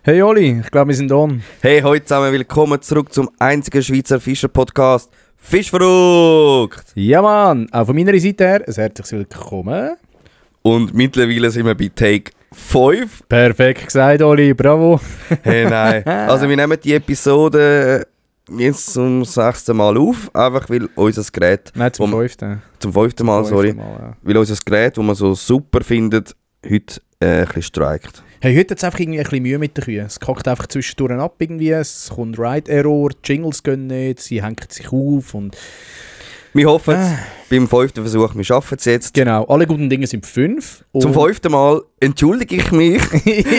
Hey Oli, ich glaube, wir sind on. Hey, heute zusammen, willkommen zurück zum einzigen Schweizer Fischer-Podcast Fischverrückt! Ja Mann, auch von meiner Seite her ein herzliches Willkommen. Und mittlerweile sind wir bei Take 5. Perfekt gesagt, Oli, bravo. Hey, nein. Also wir nehmen die Episode jetzt zum 6. Mal auf, einfach weil unser Gerät... Nein, zum 5. Zum 5. Mal, sorry. Ja. Weil unser Gerät, das man so super findet, heute ein bisschen streikt. Hey, heute hat es einfach irgendwie ein bisschen Mühe mit den Kühen. Es kackt einfach zwischendurch ab irgendwie, es kommt Ride-Error, die Jingles gehen nicht, sie hängt sich auf und... Wir hoffen es, beim 5. Versuch, wir schaffen es jetzt. Genau, alle guten Dinge sind 5. Zum 5. Mal entschuldige ich mich,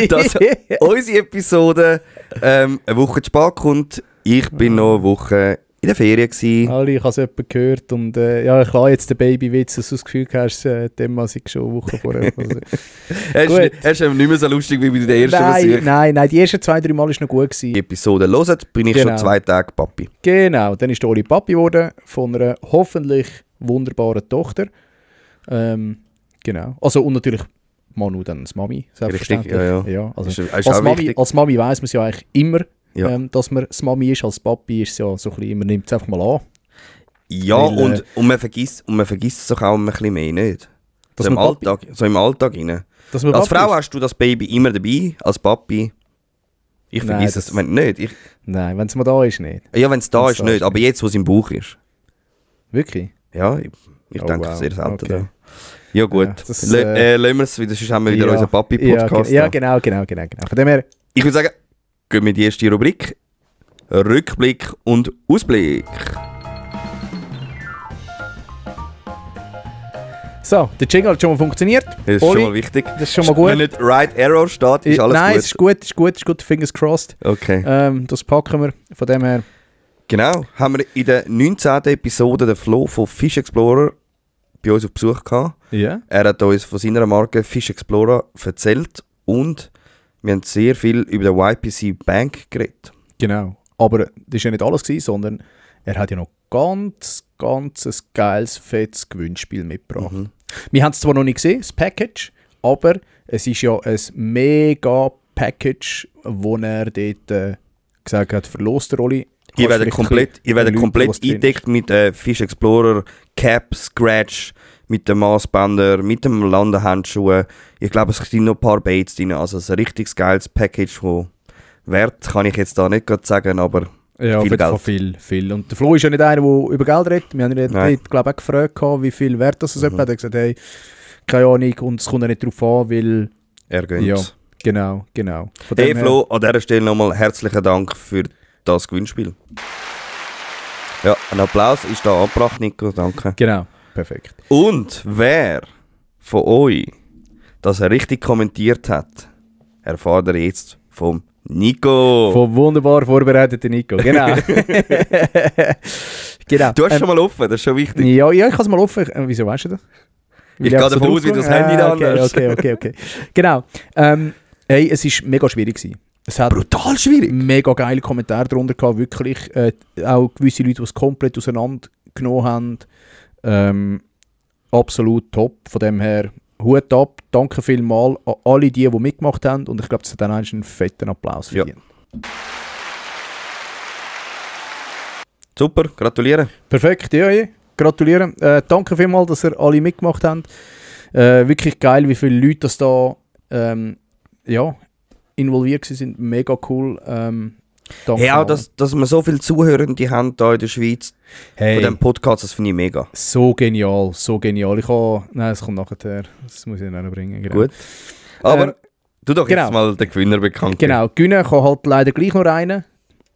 dass unsere Episode eine Woche zu spät kommt. Ich bin noch eine Woche in der Ferien gewesen. Ali, ich habe es jemand gehört und ja, ich habe jetzt den Babywitz, dass du das Gefühl hast, dem was ich schon eine Woche vorher... Er ist nicht mehr so lustig wie bei der ersten Versuch. Nein, die ersten 2-3 Mal war noch gut gewesen. Die Episode hört, bin ich schon 2 Tage Papi. Genau, dann ist der Oli Papi geworden von einer hoffentlich wunderbaren Tochter. Genau, also und natürlich Manu dann als Mami, selbstverständlich. Richtig, ja. Also, ist als Mami weiss man es ja eigentlich immer, ja. Dass man das Mami ist. Als Papi ist es ja so ein bisschen, man nimmt es einfach mal an. Ja, weil, und man vergisst es doch auch ein bisschen mehr, nicht? So im Alltag rein. Als Frau hast du das Baby immer dabei, als Papi. Ich vergesse es nicht. Nein, wenn es mal da ist, nicht. Ja, wenn es da ist, nicht. Aber jetzt, wo es im Bauch ist. Wirklich? Ja, ich denke sehr selten. Okay. Ja gut, lassen wir es wieder, sonst haben wir wieder unseren Papi-Podcast. Ja, genau. Von dem her... Ich würde sagen, gehen wir in die erste Rubrik. Rückblick und Ausblick. So, der Jingle hat schon mal funktioniert. Das ist Oli, schon mal wichtig. Das ist schon mal gut. Wenn nicht Right Error steht, ist alles Nein, gut. ist gut, fingers crossed. Okay. Das packen wir, von dem her. Genau, haben wir in der 19. Episode den Flo von Fish Explorer bei uns auf Besuch gehabt. Ja. Er hat uns von seiner Marke Fish Explorer erzählt und wir haben sehr viel über den YPC Bank geredet. Genau, aber das war ja nicht alles gewesen, sondern er hat ja noch ganz ein geiles, fettes Gewinnspiel mitgebracht. Mhm. Wir haben es zwar noch nicht gesehen, das Package, aber es ist ja ein mega Package, wo er dort gesagt hat, verlost der Rolli. Ihr werdet komplett eingedeckt mit Fish Explorer, Cap, Scratch, mit dem Maßbänder, mit dem Landehandschuhen. Ich glaube, es sind noch ein paar Baits drin. Also ein richtig geiles Package, wo Wert kann ich jetzt da nicht gerade sagen, aber ja, viel Geld. Viel. Und der Flo ist ja nicht einer, der über Geld redet. Wir haben ihn glaube ich, auch gefragt, wie viel Wert das hat. Er hat gesagt, hey, keine Ahnung, und es kommt ja nicht darauf an, weil... Er gönnt. Ja, genau. Hey Flo, an dieser Stelle nochmal herzlichen Dank für das Gewinnspiel. Ja, ein Applaus ist da angebracht, Nico, danke. Genau, perfekt. Und wer von euch das richtig kommentiert hat, erfahrt ihr jetzt vom Nico. Vom wunderbar vorbereiteten Nico, genau. Genau. Du hast es schon mal offen, das ist schon wichtig. Ja, ich habe es mal offen. Wieso weißt du das? Ich gehe davon aus, wie du das Handy da hast. Okay. Genau. Hey, es war mega schwierig gewesen. Es hat brutal schwierig. Mega geile Kommentare darunter gehabt, wirklich. Auch gewisse Leute, die es komplett auseinandergenommen haben. Absolut top. Von dem her, Hut ab. Danke vielmals an alle die mitgemacht haben. Und ich glaube, das hat dann einen fetten Applaus verdient. Ja. Super, gratuliere. Perfekt, ja. Gratulieren. Danke vielmals, dass ihr alle mitgemacht habt. Wirklich geil, wie viele Leute das da involviert sind. Mega cool. Danke. Ja, dass wir so viele Zuhörende haben hier in der Schweiz von diesem Podcast, das finde ich mega. So genial. Nein, es kommt nachher. Das muss ich noch bringen. Genau. Gut. Aber du doch jetzt mal den Gewinner bekannt. Genau, gewinnen kann halt leider gleich noch einer.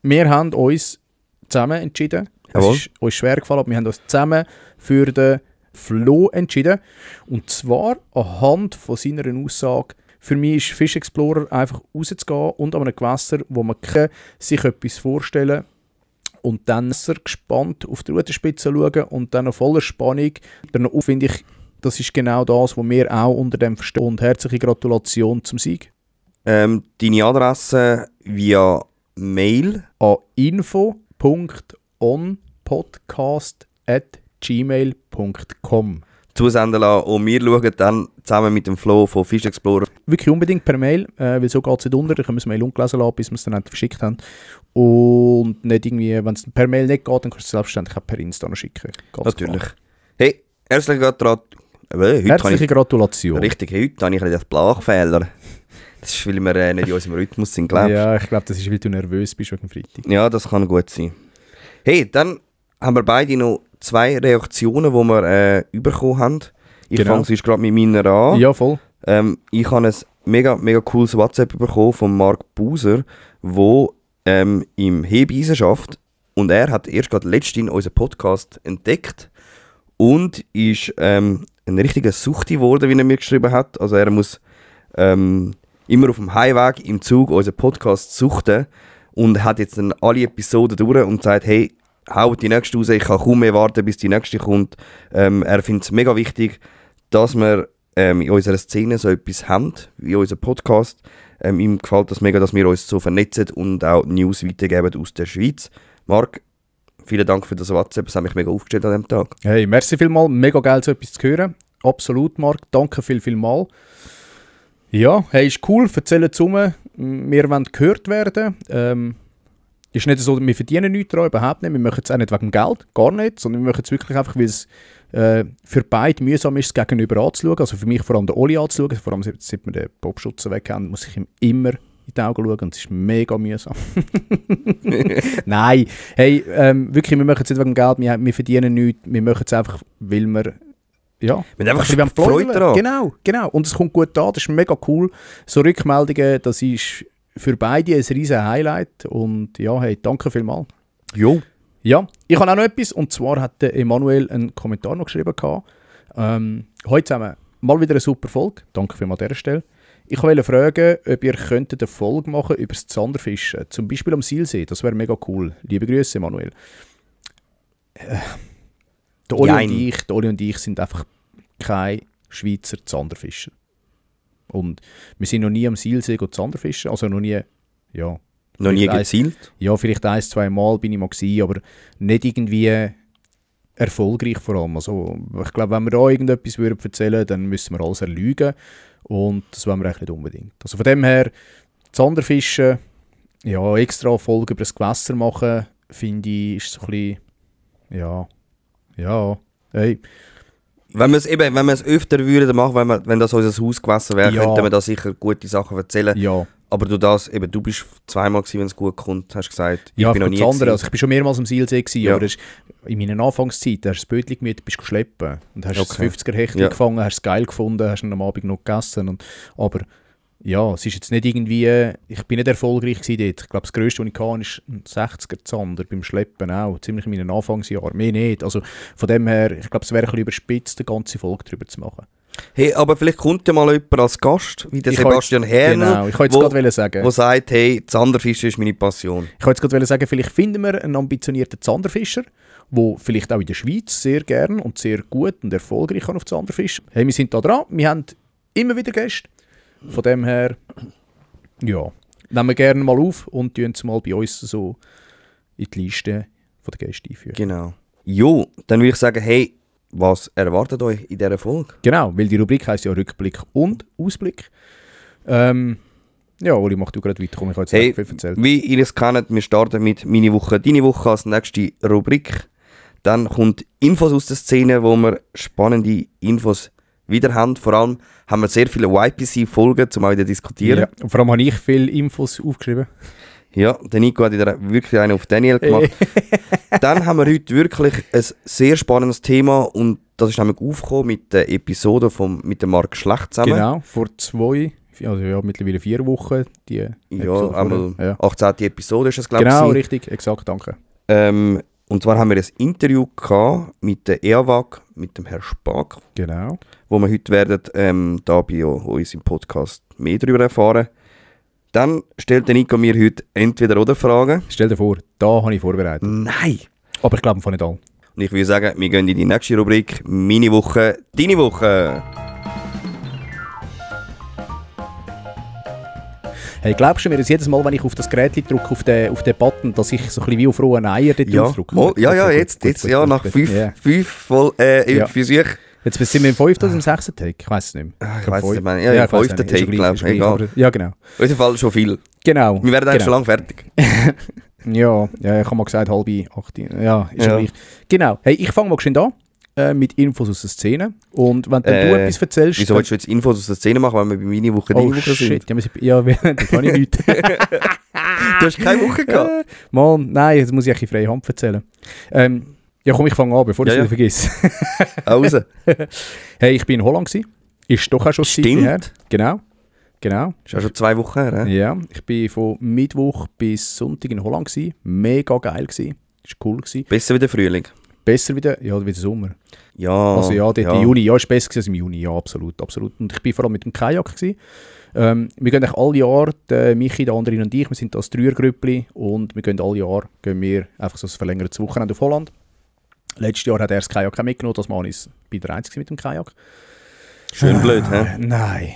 Wir haben uns zusammen entschieden. Jawohl. Es ist uns schwer gefallen, aber wir haben uns zusammen für den Flo entschieden. Und zwar anhand von seiner Aussage, für mich ist Fish Explorer einfach rauszugehen und an einem Gewässer, wo man sich etwas vorstellen und dann sehr gespannt auf die Ruderspitze schauen und dann auf voller Spannung. Dann finde ich, das ist genau das, was wir auch unter dem verstehen. Und herzliche Gratulation zum Sieg. Deine Adresse via Mail an info.onpodcast@gmail.com. zusenden lassen und wir schauen dann zusammen mit dem Flo von Fish Explorer. Wirklich unbedingt per Mail, weil so geht es nicht unter. Da können wir das Mail ungelesen lassen, bis wir es dann verschickt haben. Und nicht irgendwie, wenn es per Mail nicht geht, dann kannst du es selbstverständlich auch per Insta noch schicken. Ganz natürlich. Klar. Hey, herzliche Gratulation. Richtig, heute habe ich einen Blachfehler. Das ist, weil wir nicht in unserem Rhythmus sind, glaubst du? Ja, ich glaube, das ist, weil du nervös bist wegen Freitag. Ja, das kann gut sein. Hey, dann haben wir beide noch 2 Reaktionen, die wir bekommen haben. Ich fange sonst gerade mit meiner an. Ja, voll. Ich habe ein mega, mega cooles WhatsApp bekommen von Mark Buser, der im Hebeisen arbeitet. Und er hat erst gerade letztens unseren Podcast entdeckt und ist ein richtiger Suchti geworden, wie er mir geschrieben hat. Also er muss immer auf dem Heimweg im Zug unseren Podcast suchten und hat jetzt dann alle Episoden durch und sagt, hey, hau die nächste raus, ich kann kaum mehr warten, bis die nächste kommt. Er findet es mega wichtig, dass wir in unserer Szene so etwas haben, wie unser Podcast. Ihm gefällt das mega, dass wir uns so vernetzen und auch News weitergeben aus der Schweiz. Marc, vielen Dank für das WhatsApp, das hat mich mega aufgestellt an diesem Tag. Hey, merci vielmals, mega geil, so etwas zu hören. Absolut, Marc, danke vielmals. Ja, hey, ist cool, erzählen zusammen, wir wollen gehört werden. Ist nicht so, wir verdienen nichts daran, überhaupt nicht. Wir machen es auch nicht wegen Geld, gar nicht, sondern wir machen es wirklich einfach, weil es für beide mühsam ist, das Gegenüber anzuschauen. Also für mich vor allem den Oli anzuschauen, vor allem seit wir den Popschutz weg haben, muss ich ihm immer in die Augen schauen und es ist mega mühsam. Nein, hey, wirklich, wir machen es nicht wegen Geld, wir verdienen nichts, wir machen es einfach, weil wir... Ja, wir haben einfach Freude daran. Genau. Und es kommt gut an, das ist mega cool. So Rückmeldungen, das ist für beide ein riesen Highlight. Und ja, hey, danke vielmals. Jo. Ja, ich habe auch noch etwas. Und zwar hat der Emanuel einen Kommentar noch geschrieben. Heute zusammen mal wieder eine super Folge. Danke vielmals an dieser Stelle. Ich wollte fragen, ob ihr eine Folge machen über das Zanderfischen. Zum Beispiel am Silsee. Das wäre mega cool. Liebe Grüße, Emanuel. Der Oli und ich sind einfach keine Schweizer Zanderfischer. Und wir sind noch nie am Silsee Zanderfischen, also noch nie, ja. Noch nie gezielt? Ja, vielleicht 1-2 Mal bin ich mal gewesen, aber nicht irgendwie erfolgreich vor allem. Also ich glaube, wenn wir da irgendetwas erzählen würden, dann müssen wir alles erlügen und das wollen wir eigentlich nicht unbedingt. Also von dem her, Zanderfischen, ja, extra eine Folge über das Gewässer machen, finde ich, ist so ein bisschen, ja, hey. Wenn wir es öfter würden machen, wenn das unser Hausgewässer wäre, könnten wir da sicher gute Sachen erzählen. Ja. Aber du bist zweimal gewesen, wenn es gut kommt, hast du gesagt. Ich bin noch nie also ich bin schon mehrmals am Silsee gewesen, aber das ist in meiner Anfangszeit, da hast du das Bötchen gemietet, bist schleppen und hast das 50er Hechtchen gefangen, hast es geil gefunden, hast ihn am Abend noch gegessen. Aber ja, es ist jetzt nicht irgendwie, ich bin nicht erfolgreich gewesen dort. Ich glaube, das Grösste, was ich hatte, ist ein 60er Zander beim Schleppen auch, ziemlich in meinen Anfangsjahren, mehr nicht. Also von dem her, ich glaube, es wäre ein bisschen überspitzt, eine ganze Folge darüber zu machen. Hey, aber vielleicht kommt ja mal jemand als Gast, wie der Sebastian Herner, genau, ich wollte jetzt gerade sagen, der sagt, hey, Zanderfischen ist meine Passion. Ich wollte jetzt gerade sagen, vielleicht finden wir einen ambitionierten Zanderfischer, der vielleicht auch in der Schweiz sehr gern und sehr gut und erfolgreich kann auf Zanderfischen. Hey, wir sind da dran, wir haben immer wieder Gäste. Von dem her, ja, nehmen wir gerne mal auf und tun es mal bei uns so in die Liste der Gäste einführen. Genau. Jo, dann würde ich sagen, hey, was erwartet euch in dieser Folge? Genau, weil die Rubrik heisst ja Rückblick und Ausblick. Ja, Oli, mach du gerade weiter, ich habe jetzt viel erzählt. Wie ihr es kennt, wir starten mit «Meine Woche, deine Woche» als nächste Rubrik. Dann kommt Infos aus der Szene, wo wir spannende Infos wieder haben. Vor allem haben wir sehr viele YPC-Folgen, um auch wieder diskutieren. Ja, und vor allem habe ich viele Infos aufgeschrieben. Ja, der Nico hat wieder wirklich einen auf Daniel gemacht. Dann haben wir heute wirklich ein sehr spannendes Thema und das ist nämlich aufgekommen mit der Episode mit dem Marc Schlecht zusammen. Genau, vor 2, also ja, mittlerweile 4 Wochen. Die einmal 18. Episode ist es, glaube ich. Genau, richtig, exakt, danke. Und zwar haben wir ein Interview gehabt mit der EAWAG, mit dem Herrn Spaak. Genau. Wo wir heute werden da bei uns im Podcast mehr darüber erfahren. Dann stellt der Nico mir heute Entweder-oder-Fragen. Stell dir vor, da habe ich vorbereitet. Nein! Aber ich glaube von nicht all. Und ich würde sagen, wir gehen in die nächste Rubrik. «Meine Woche, deine Woche». Hey, glaubst du mir, dass jedes Mal, wenn ich auf das Gerät drücke, auf den Button, dass ich so ein bisschen wie auf rohen Eier dort drauf drücke? Jetzt, nach 5 Versuchen. Jetzt sind wir im 5. oder im 6. Take? Ich weiß es nicht mehr. Ich weiß es nicht mehr. Ja, im 5. Take, glaube ich. Egal. Ja, genau. Auf jeden Fall schon viel. Genau. Wir werden eigentlich schon lange fertig. Ja, ich habe mal gesagt, 7:30. Ja, ist ja gleich. Genau. Hey, ich fange mal schön an. Mit Infos aus der Szene. Und wenn du etwas erzählst... Wieso willst du jetzt Infos aus der Szene machen, wenn wir bei meiner Woche deine Woche sind? Ja, das kann ich nicht. Du hast keine Woche gehabt? Mann, nein, das muss ich in freie Hand erzählen. Ja komm, ich fange an, bevor ich es wieder vergesse. Also. Hey, ich bin in Holland gewesen. Ist doch auch schon Zeit her. Genau. Ist auch schon 2 Wochen her, he? Ja, ich bin von Mittwoch bis Sonntag in Holland gewesen. Mega geil gewesen. Ist cool gewesen. Besser wie der Frühling? Besser wieder, ja, wie der Sommer. Ja. Also ja, der Juni, ja, ist besser gewesen als im Juni, ja, absolut. Und ich bin vor allem mit dem Kajak gewesen. Wir gehen eigentlich alle Jahre, der Michi, der Andrin und ich, wir sind das Dreiergrüppli und wir gehen alle Jahre einfach so ein verlängertes Wochenende auf Holland. Letztes Jahr hat er das Kajak auch mitgenommen, das Mal ist bei der Einzige mit dem Kajak. Schön blöd, hä? Nein.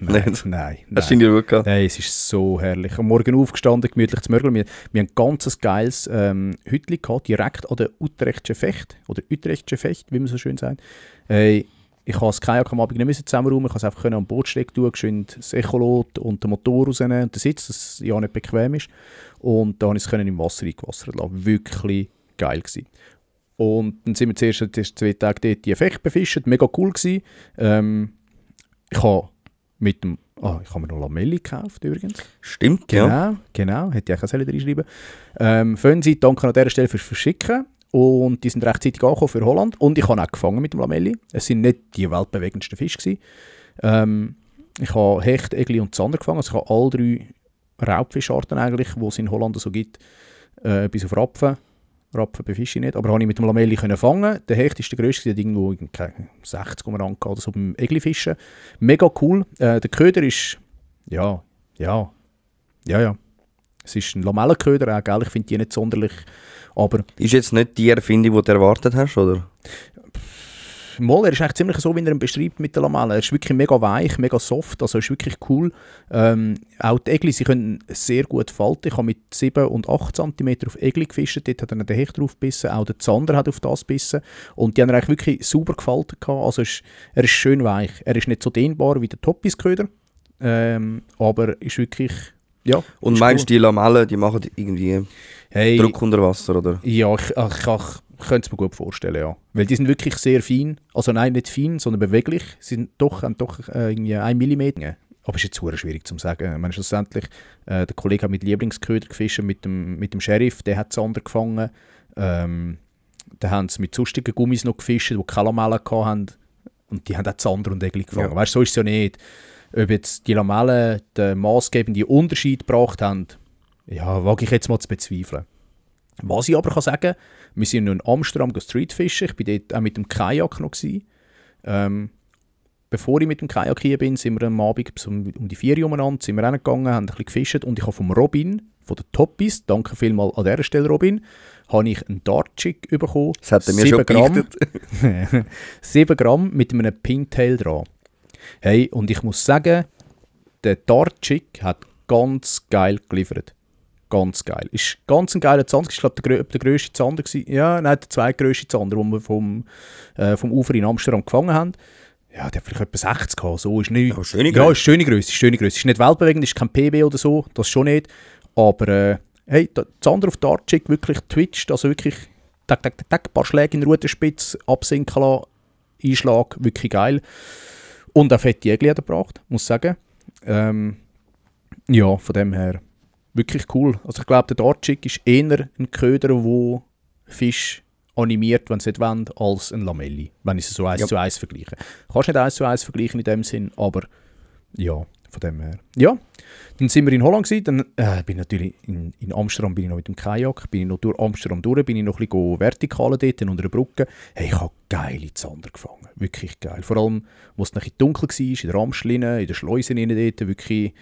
Hast du ihn dir gut gehabt? Nein, es ist so herrlich. Am Morgen aufgestanden, gemütlich zu Mörgeln. Wir haben ein ganz geiles Hütchen gehabt, direkt an der Utrechtschen Fecht, oder Utrechtschen Fecht, wie man so schön sagt. Ich habe das Kajak am Abend nicht zusammenräumen, ich konnte es einfach am Bootsteg tun, geschwind das Echolot und den Motor rausnehmen und den Sitz, das ja nicht bequem ist. Und da konnte ich es im Wasser eingewassert lassen. Wirklich geil gewesen. Und dann sind wir zuerst 2 Tage dort die Fecht befischt, mega cool gewesen. Ich habe mir noch Lamelli gekauft übrigens. Stimmt, ja. Genau, hätte ich auch reinschreiben. Fönsi, danke an dieser Stelle fürs Verschicken. Und die sind rechtzeitig angekommen für Holland. Und ich habe auch gefangen mit dem Lamelli. Es waren nicht die weltbewegendsten Fische gewesen. Ich habe Hecht, Egli und Zander gefangen. Also ich habe alle 3 Raubfischarten eigentlich, die es in Holland so gibt. Bis auf Rapfen. Rapfen befische ich nicht, aber habe ich mit dem Lamelli fangen. Der Hecht ist der grösste, der hat irgendwo 60 Rand oder so beim Egli-Fischen. Mega cool. Der Köder ist, ja. Es ist ein Lamellenköder, auch, gell? Ich finde die nicht sonderlich, aber... Ist jetzt nicht die Erfindung, die du erwartet hast, oder? Mal, er ist eigentlich ziemlich so, wie er ihn beschreibt mit der Lamelle. Er ist wirklich mega weich, mega soft, also ist wirklich cool. Auch die Egli, sie können sehr gut falten. Ich habe mit 7 und 8 cm auf Egli gefischt, dort hat er den Hecht drauf gebissen, auch der Zander hat auf das gebissen. Und die haben eigentlich wirklich sauber gefalten gehabt. Also er ist schön weich. Er ist nicht so dehnbar wie der Toppis-Köder, aber ist wirklich... Ja, und meinst du, die Lamellen, die machen irgendwie Druck unter Wasser, oder? Ja, ich könnte es mir gut vorstellen, ja. Weil die sind wirklich sehr fein. Also nein, nicht fein, sondern beweglich. Sie sind haben doch irgendwie 1 mm. Aber ist jetzt sehr schwierig zu sagen. Ich meine, schlussendlich, der Kollege hat mit Lieblingsköder gefischt, mit dem Sheriff, der hat Zander gefangen. Dann haben sie mit sonstigen Gummis noch gefischt, die keine Lamellen hatten. Und die haben auch Zander und Egli gefangen. Ja. Weißt du, so ist es ja nicht. Ob jetzt die Lamellen den maßgebenden Unterschied gebracht haben, ja, wage ich jetzt mal zu bezweifeln. Was ich aber sagen kann, wir sind noch in Amsterdam Streetfischen. Ich war dort auch mit dem Kajak noch. Bevor ich mit dem Kajak hier bin, sind wir am Abend um die 4 Uhr umeinander, sind wir hingegangen, haben ein bisschen gefischt und ich habe vom Robin, von der Toppis, danke vielmals an dieser Stelle Robin, habe ich einen Dartjig bekommen. Das hat er mir schon berichtet. 7 Gramm mit einem Pinktail dran. Hey, und ich muss sagen, der Dartjig hat ganz geil geliefert. Ganz geil. Ist ganz ein geiler Zander. Ich glaube, der grösste Zander war. Ja, nein, der zweitgrösste Zander, den wir vom Ufer in Amsterdam gefangen haben. Ja, der hat vielleicht etwa 60 gehabt. So ist nicht. Ja, schöne Grösse. Ja, ist schöne Grösse. Ist nicht weltbewegend, ist kein PB oder so. Das schon nicht. Aber hey, der Zander auf Dartjig wirklich twitcht. Also wirklich ein paar Schläge in der Rutenspitze absinken lassen. Einschlag, wirklich geil. Und auch fette Egli hat er gebracht, muss ich sagen. Ja, von dem her wirklich cool. Also ich glaube, der Dartjig ist eher ein Köder, der Fisch animiert, wenn sie nicht wollen, als ein Lamelli. Wenn ich es so 1 zu 1 vergleiche. Du kannst nicht 1 zu 1 vergleichen in dem Sinn, aber ja, von dem her. Ja, dann sind wir in Holland gewesen, dann bin ich natürlich in Amsterdam bin ich noch mit dem Kajak, bin ich noch durch Amsterdam durch, bin ich noch ein bisschen vertikal dort unter der Brücke. Hey, ich habe geile Zander gefangen, wirklich geil. Vor allem, wo es noch ein bisschen dunkel war, in der Ramschline, in der Schleuse dort, wirklich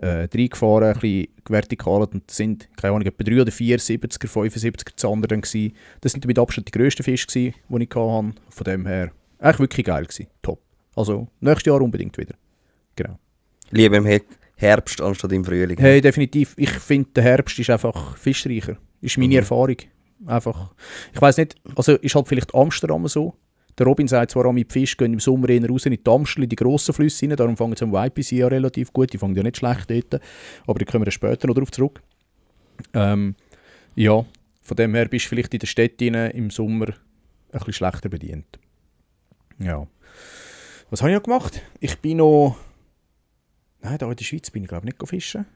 reingefahren, ein bisschen vertikal und das sind, keine Ahnung, etwa 3 oder 4 70er, 75er Zander dann gewesen. Das sind mit Abstand die grössten Fische gewesen, die ich hatte. Von dem her, eigentlich wirklich geil gewesen, top. Also, nächstes Jahr unbedingt wieder. Genau. Lieber im Herbst anstatt im Frühling. Hey, definitiv. Ich finde, der Herbst ist einfach fischreicher. Ist meine Erfahrung. Einfach. Ich weiss nicht, also ist halt vielleicht Amsterdam so. Der Robin sagt zwar, die Fische gehen im Sommer eher raus in die Amstel, in die grossen Flüsse rein, darum fangen sie am YPC ja relativ gut, die fangen ja nicht schlecht dort, aber da kommen wir später noch darauf zurück. Ja, von dem her bist du vielleicht in der Stadt im Sommer ein bisschen schlechter bedient. Ja. Was habe ich noch gemacht? Ich bin noch... Nein, da in der Schweiz bin ich glaube nicht fischen.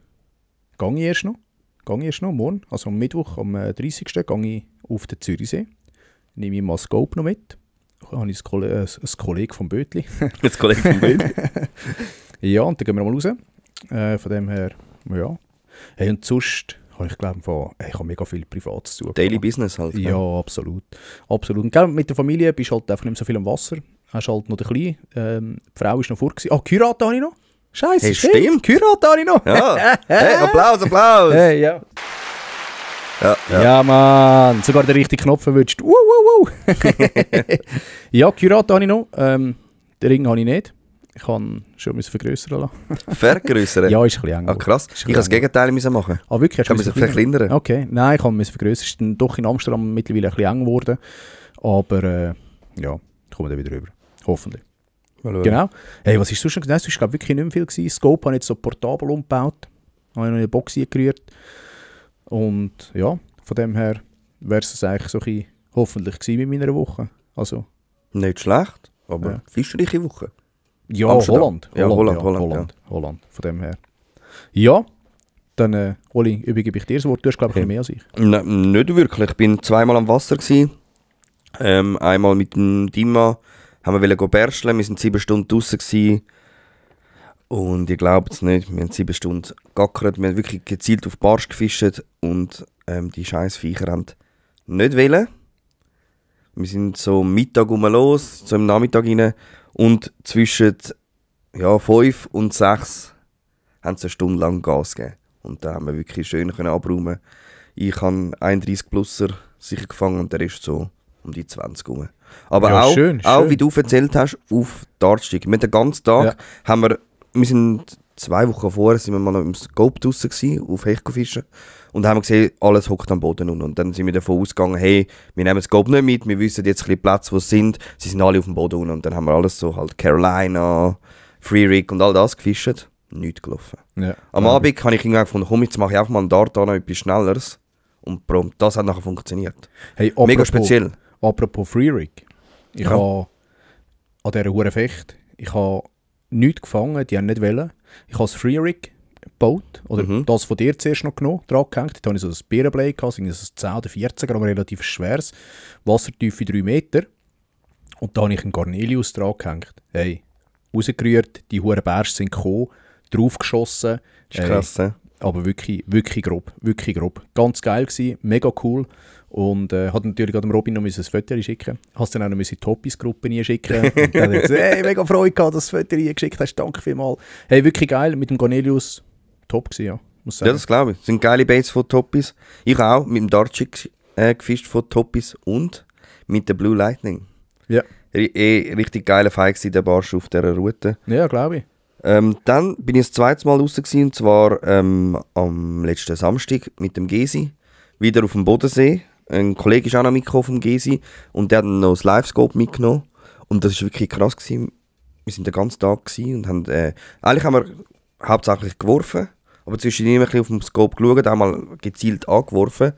Gehe ich erst noch, morgen. Also am Mittwoch, am 30. gehe ich auf den Zürichsee. Nehme ich mal Scope noch mit. Da habe ich ein Kollege vom Bötli. Ein Kollege vom Bötli? Ja, und dann gehen wir mal raus. Von dem her, ja. Hey, und sonst habe ich glaube, ich habe mega viel Privates zu tun. Daily Business halt. Ja, absolut. Und gell, mit der Familie bist du halt einfach nicht so viel am Wasser. Hast halt noch den Kleinen. Die Frau ist noch vor. Geheiratet habe ich noch. Scheiße, hey, stimmt. Geheiratet habe ich noch. Ja. Hey, Applaus. Hey, ja. Ja, Mann. Sogar den richtigen Knopf erwischt. Ja, geheiratet habe ich noch. Den Ring habe ich nicht. Ich kann schon vergrößern lassen. Vergrößern? Ja, ist ein bisschen eng. Ah, krass. Ich habe das Gegenteil machen. Ah, wirklich? Ich kann mich verkleinern. Okay. Nein, ich kann mich vergrößern. Es ist dann doch in Amsterdam mittlerweile ein bisschen eng geworden. Aber ja, kommen wir dann wieder rüber. Hoffentlich. Hallo. Genau. Hey, was ist sonst noch? Es war wirklich nicht mehr viel gewesen. Scope habe ich jetzt so portabel umgebaut. Habe ich noch in eine Box gerührt. Und ja, von dem her wäre es eigentlich so ein bisschen hoffentlich gewesen mit meiner Woche. Also, nicht schlecht, aber fischreiche Woche. Ja, Amsterdam. Holland. Von dem her. Ja, dann Oli, übergebe ich dir das Wort. Du hast glaube ich mehr als ich. Nein, nicht wirklich. Ich bin zweimal am Wasser gewesen. Einmal mit dem Dima haben wir berscheln. Wir waren 7 Stunden draussen gewesen. Und ich glaube es nicht, wir haben 7 Stunden gackert. Wir haben wirklich gezielt auf Barsch gefischt und die scheiß Viecher haben nicht wollen. Wir sind so am Mittag los, so im Nachmittag rein. Und zwischen 5 und 6 haben sie eine Stunde lang Gas gegeben. Und da haben wir wirklich schön abräumen. Ich habe 31-Plusser sicher gefangen und der ist so um die 20 rum. Aber ja, auch, schön. Wie du erzählt hast, auf die Dartstieg. Wir den ganzen Tag haben wir sind 2 Wochen vorher sind wir mal im Scope draussen gewesen, auf Hechtfischen. Und haben gesehen, alles hockt am Boden unten. Und dann sind wir davon ausgegangen, hey, wir nehmen das Scope nicht mit, wir wissen jetzt ein bisschen Plätze, wo sie sind. Sie sind alle auf dem Boden unten. Und dann haben wir alles so halt Carolina, Free Rig und all das gefischt. Nichts gelaufen. Ja, am Abend habe ich gefunden, komm, jetzt mache ich einfach mal einen Dart an, etwas Schnelleres. Und prompt, das hat nachher funktioniert. Hey, mega speziell. Apropos Free Rig. Ich habe an dieser Hure Fecht, ich habe nichts gefangen, die haben nicht wollen. Ich habe das Free Rig gebaut, oder das von dir zuerst noch genommen, dran gehängt. Da hatte ich so ein Bärenblade, so ein 10 oder 14 Gramm, relativ schweres, Wassertiefe 3 Meter. Und da habe ich einen Garnelius dran gehängt. Hey, rausgerührt, die Huren Bärsche sind gekommen, draufgeschossen. Das ist krass, aber wirklich grob. Ganz geil gewesen, mega cool. Und hat natürlich dem Robin noch ein Foto schicken. Hast dann auch noch in die Toppis-Gruppe schicken. Und dann hat er gesagt, hey, mega Freude gehabt, dass du das Foto geschickt hast. Danke vielmals. Hey, wirklich geil. Mit dem Cornelius top gewesen, ja. Muss sagen. Ja, das glaube ich. Das sind geile Baits von Toppis. Ich auch mit dem Dartstick gefischt von Toppis und mit der Blue Lightning. Ja. Richtig geiler Fight gewesen, der Barsch auf dieser Route. Ja, glaube ich. Dann bin ich das zweite Mal raus gewesen, und zwar am letzten Samstag mit dem Gesi. Wieder auf dem Bodensee. Ein Kollege ist auch noch mitgekommen vom Gesi und der hat noch das Live-Scope mitgenommen. Und das war wirklich krass gewesen. Wir waren den ganzen Tag gewesen und haben, eigentlich haben wir hauptsächlich geworfen, aber zwischendurch immer ein bisschen auf dem Scope geschaut, einmal gezielt angeworfen.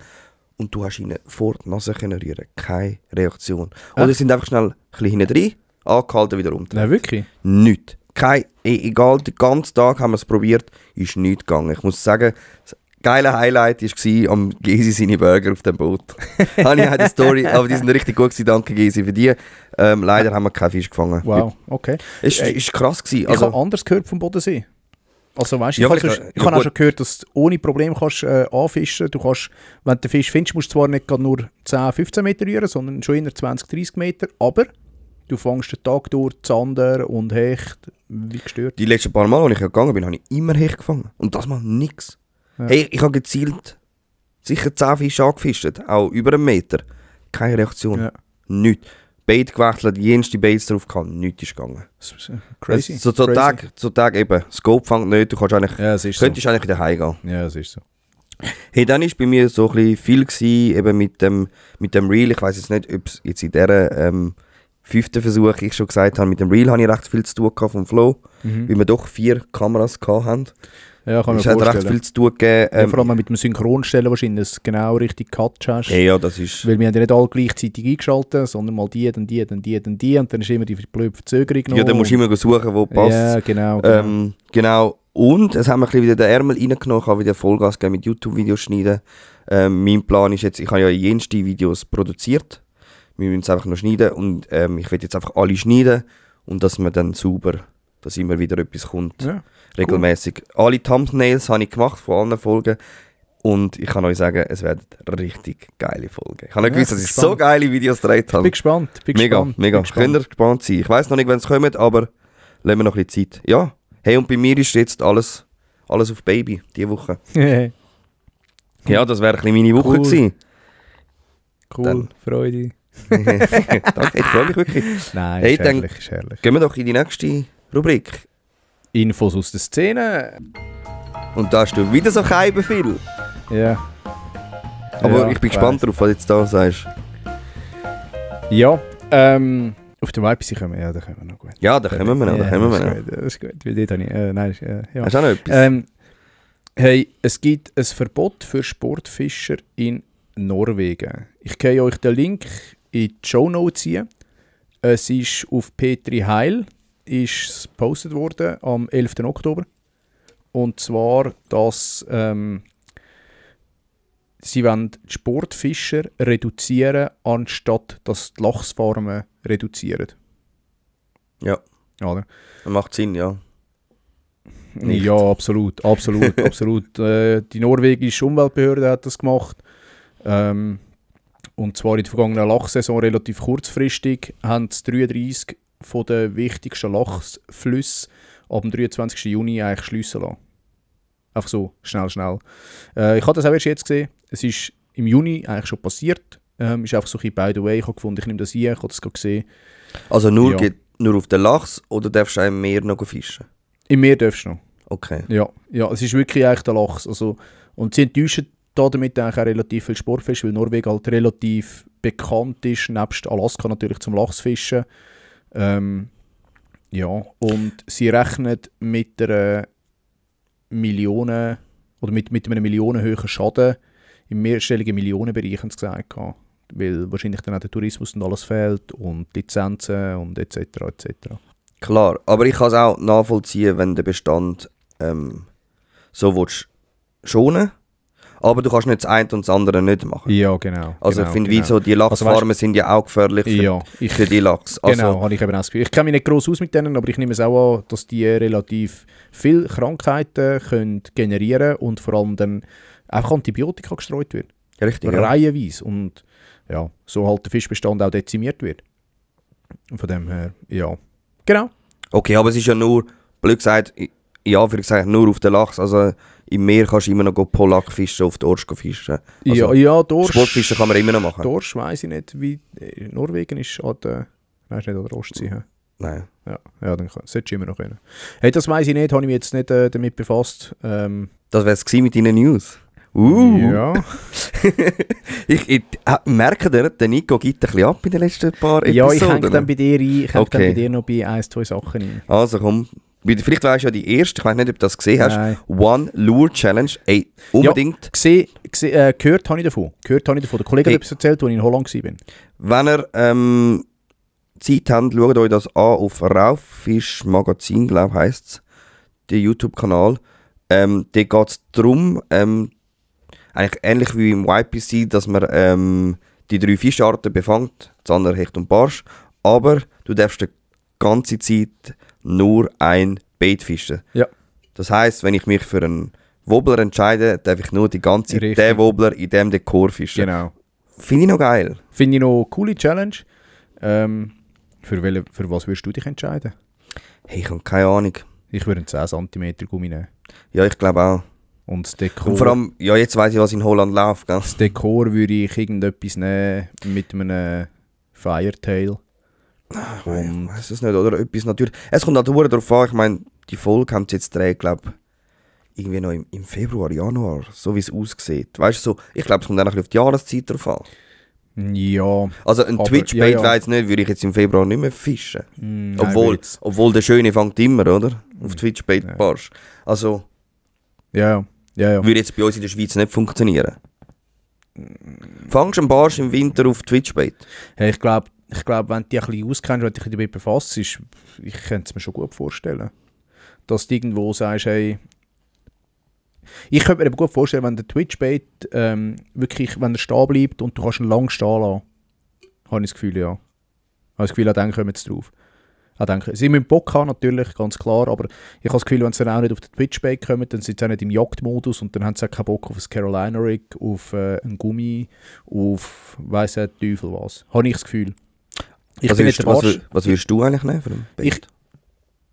Und du hast ihnen vor die Nase können rühren. Keine Reaktion. Oder sie sind einfach schnell ein bisschen hinten rein, angehalten, wieder runter. Nein, wirklich? Nichts. Egal, den ganzen Tag haben wir es probiert, ist nichts gegangen. Ich muss sagen, das geile Highlight war am Gesi seine Burger auf dem Boot. Habe ich eine Story, aber die sind richtig gut gewesen, danke Gesi für die. Leider haben wir keinen Fisch gefangen. Wow, okay. Es war krass gewesen. Also, ich habe anders gehört vom Bodensee. Also weißt, ich habe auch schon gehört, dass du ohne Probleme kannst, anfischen. Du kannst, wenn du den Fisch findest, musst du zwar nicht nur 10, 15 Meter rühren, sondern schon eher 20, 30 Meter. Aber du fängst den Tag durch Zander und Hecht wie gestört. Die letzten paar Mal, als ich gegangen bin, habe ich immer Hecht gefangen. Und das mal nichts. Ja. Hey, ich habe gezielt sicher 10 Fische angefischt, auch über 1 Meter. Keine Reaktion. Ja. Nichts. Bait gewechselt, jenste Baits drauf gehabt, nichts ist gegangen. Crazy. So Tag eben, Scope fängt nicht, du kannst eigentlich, könntest eigentlich wieder heimgehen. Ja, das ist so. Hey, dann war bei mir so ein bisschen viel gewesen, eben mit dem Reel. Ich weiss jetzt nicht, ob es jetzt in dieser 5. Versuch, ich schon gesagt habe, mit dem Reel habe ich recht viel zu tun gehabt vom Flow, weil wir doch 4 Kameras hatten. Ja, kann man vorstellen. Es hat recht viel zu tun gegeben. Ja, vor allem mit dem Synchronstellen wahrscheinlich, dass du genau richtig Cut hast. Ja, das ist... Weil wir haben ja nicht alle gleichzeitig eingeschaltet, sondern mal die, dann die, dann die, dann die und dann ist immer die blöde Verzögerung noch. Ja, dann musst du immer suchen, wo passt. Ja, genau. Genau. Und es haben wir ein bisschen wieder den Ärmel reingenommen, ich habe wieder Vollgas gegeben mit YouTube-Videos schneiden. Mein Plan ist jetzt, ich habe ja jenste Videos produziert. Wir müssen es einfach noch schneiden und ich will jetzt einfach alle schneiden und dass man dann sauber, dass immer wieder etwas kommt. Ja, regelmäßig. Cool. Alle Thumbnails habe ich gemacht von allen Folgen und ich kann euch sagen, es werden richtig geile Folgen. Ich habe nicht gewusst, dass ich so geile Videos gedreht habe. Bin gespannt. Mega. Könnt ihr gespannt sein. Ich weiss noch nicht, wenn es kommt, aber lassen wir noch ein bisschen Zeit. Ja, hey, und bei mir ist jetzt alles auf Baby, diese Woche. Ja, das wäre ein bisschen meine Woche gewesen. Cool, dann. Freude. Danke, ich freue mich wirklich. Nein, hey, ist herrlich. Gehen wir doch in die nächste Rubrik. Infos aus der Szene. Und da hast du wieder so keinen viel. Ja. Aber ja, ich bin gespannt darauf, was du jetzt da sagst. Ja, auf der YPC kommen wir, da kommen wir noch gut. Ja, da kommen wir noch, Das ist gut, weil dort habe ich, ja. Hast du auch noch etwas? Hey, es gibt ein Verbot für Sportfischer in Norwegen. Ich kann euch den Link in die Shownotes ziehen. Es ist auf Petri Heil ist gepostet worden am 11. Oktober. Und zwar, dass sie wollen die Sportfischer reduzieren, anstatt dass die Lachsfarmen reduzieren. Ja. Oder? Das macht Sinn, ja. Nicht. Ja, absolut. Die norwegische Umweltbehörde hat das gemacht. Und zwar in der vergangenen Lachsaison relativ kurzfristig haben es 33 von den wichtigsten Lachsflüssen ab dem 23. Juni eigentlich schliessen lassen. Einfach so, schnell. Ich habe das auch erst jetzt gesehen. Es ist im Juni eigentlich schon passiert. Ist einfach so ein bisschen by the way. Ich habe gefunden, ich nehme das hier, ich habe das gerade gesehen. Also nur auf den Lachs oder darfst du auch im Meer noch fischen? Im Meer darfst du noch. Okay. Ja, es ist wirklich eigentlich der Lachs. Also, und sie enttäuschen damit eigentlich auch relativ viel Sportfische, weil Norwegen halt relativ bekannt ist, nebst Alaska natürlich zum Lachsfischen. Ja, und sie rechnen mit einer Millionen oder mit einem millionenhohen Schaden im mehrstelligen Millionenbereich, haben sie gesagt. Weil wahrscheinlich dann auch der Tourismus und alles fehlt und Lizenzen und etc. Klar, aber ich kann es auch nachvollziehen, wenn der Bestand so willst schonen, aber du kannst nicht das eine und das andere nicht machen. Ja, genau. Also ich finde, wie so die Lachsfarmen sind ja auch gefährlich für die Lachs. Also, genau, habe ich eben auch das Gefühl. Ich kenne mich nicht gross aus mit denen, aber ich nehme es auch an, dass die relativ viele Krankheiten können generieren und vor allem dann einfach Antibiotika gestreut wird. Richtig, reihenweise. Und ja, so halt der Fischbestand auch dezimiert wird. Und von dem her, ja. Genau. Okay, aber es ist ja nur, blöd gesagt, nur auf den Lachs. Also im Meer kannst du immer noch Polak fischen, auf Dorsch fischen. Also, ja, Dorsch. Sportfischen kann man immer noch machen. Dorsch weiss ich nicht, wie Norwegen ist an der... Nein, ist nicht an der Ostsee. Nein. Ja, dann solltest du immer noch können. Hey, das weiss ich nicht, habe ich mich jetzt nicht damit befasst. Das wäre es mit deinen News. Ja. ich merke, der Nico gibt ein bisschen ab in den letzten paar Episoden. Ja, ich hänge dann bei dir ein. Ich hänge dann bei dir noch bei 1, 2 Sachen ein. Also komm, vielleicht weißt du ja die erste, ich weiß nicht, ob du das gesehen hast. Nein. One Lure Challenge. Ey, unbedingt. Ja, gehört habe ich davon. Der Kollege hat etwas erzählt, als ich in Holland war. Wenn ihr Zeit habt, schaut euch das an auf Rauffisch Magazin, glaube ich, heisst es. Der YouTube-Kanal. Da geht es darum, eigentlich ähnlich wie im YPC, dass man die 3 Fischarten befangt, Zander, Hecht und Barsch, aber du darfst die ganze Zeit nur ein Bait fischen. Ja. Das heisst, wenn ich mich für einen Wobbler entscheide, darf ich nur die ganze Zeit den Wobbler in dem Dekor fischen. Genau. Finde ich noch geil. Finde ich noch eine coole Challenge. Für was würdest du dich entscheiden? Hey, ich habe keine Ahnung. Ich würde einen 10 cm Gummi nehmen. Ja, ich glaube auch. Und das Dekor... Und vor allem, ja, jetzt weiss ich, was in Holland läuft. Gell? Das Dekor würde ich irgendetwas nehmen mit einem Firetail. Ich weiß es nicht, oder etwas natürlich. Es kommt halt darauf an, ich meine, die Folge haben sie jetzt gedreht, glaube irgendwie noch im Februar, Januar, so wie es aussieht. Weißt du, so, ich glaube, es kommt dann auf die Jahreszeit drauf an. Ja. Also ein Twitch-Bait wäre jetzt nicht, würde ich jetzt im Februar nicht mehr fischen. Obwohl der Schöne fängt immer, oder? Auf Twitch-Bait-Barsch. Also ja. würde jetzt bei uns in der Schweiz nicht funktionieren. Fangst du einen Barsch im Winter auf Twitch-Bait? Hey, ich glaube, wenn du dich ein bisschen auskennst, wenn du dich damit befasst, ich könnte es mir schon gut vorstellen. Dass du irgendwo sagst, hey, ich könnte mir aber gut vorstellen, wenn der Twitch-Bait wirklich, wenn er stehen bleibt und du kannst ihn lang stehen lassen, habe ich das Gefühl, ja. Habe das Gefühl, dann kommen sie drauf. Sie müssen Bock haben, natürlich, ganz klar, aber ich habe das Gefühl, wenn sie dann auch nicht auf den Twitch-Bait kommen, dann sind sie auch nicht im Jagdmodus und dann haben sie auch keinen Bock auf ein Carolina Rig, auf einen Gummi, auf weiss der Teufel was. Habe ich das Gefühl. Was würdest du eigentlich nehmen für einen Bait?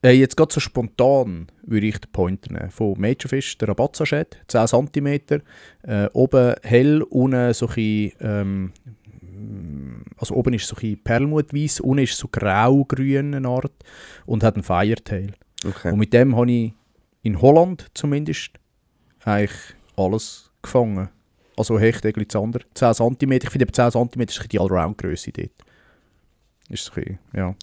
Jetzt gerade so spontan würde ich den Pointer nehmen. Von Majorfish, der Rabatza-Shed, 10 cm, oben hell, unten so ein bisschen, also oben ist so ein bisschen Perlmutweiss, unten ist so grau-grün eine Art und hat einen Firetail. Okay. Und mit dem habe ich in Holland zumindest eigentlich alles gefangen. Also Hecht, Egli, Zander. 10 cm, ich finde 10 cm ist die Allround-Grösse dort. Ist so ein bisschen, ja.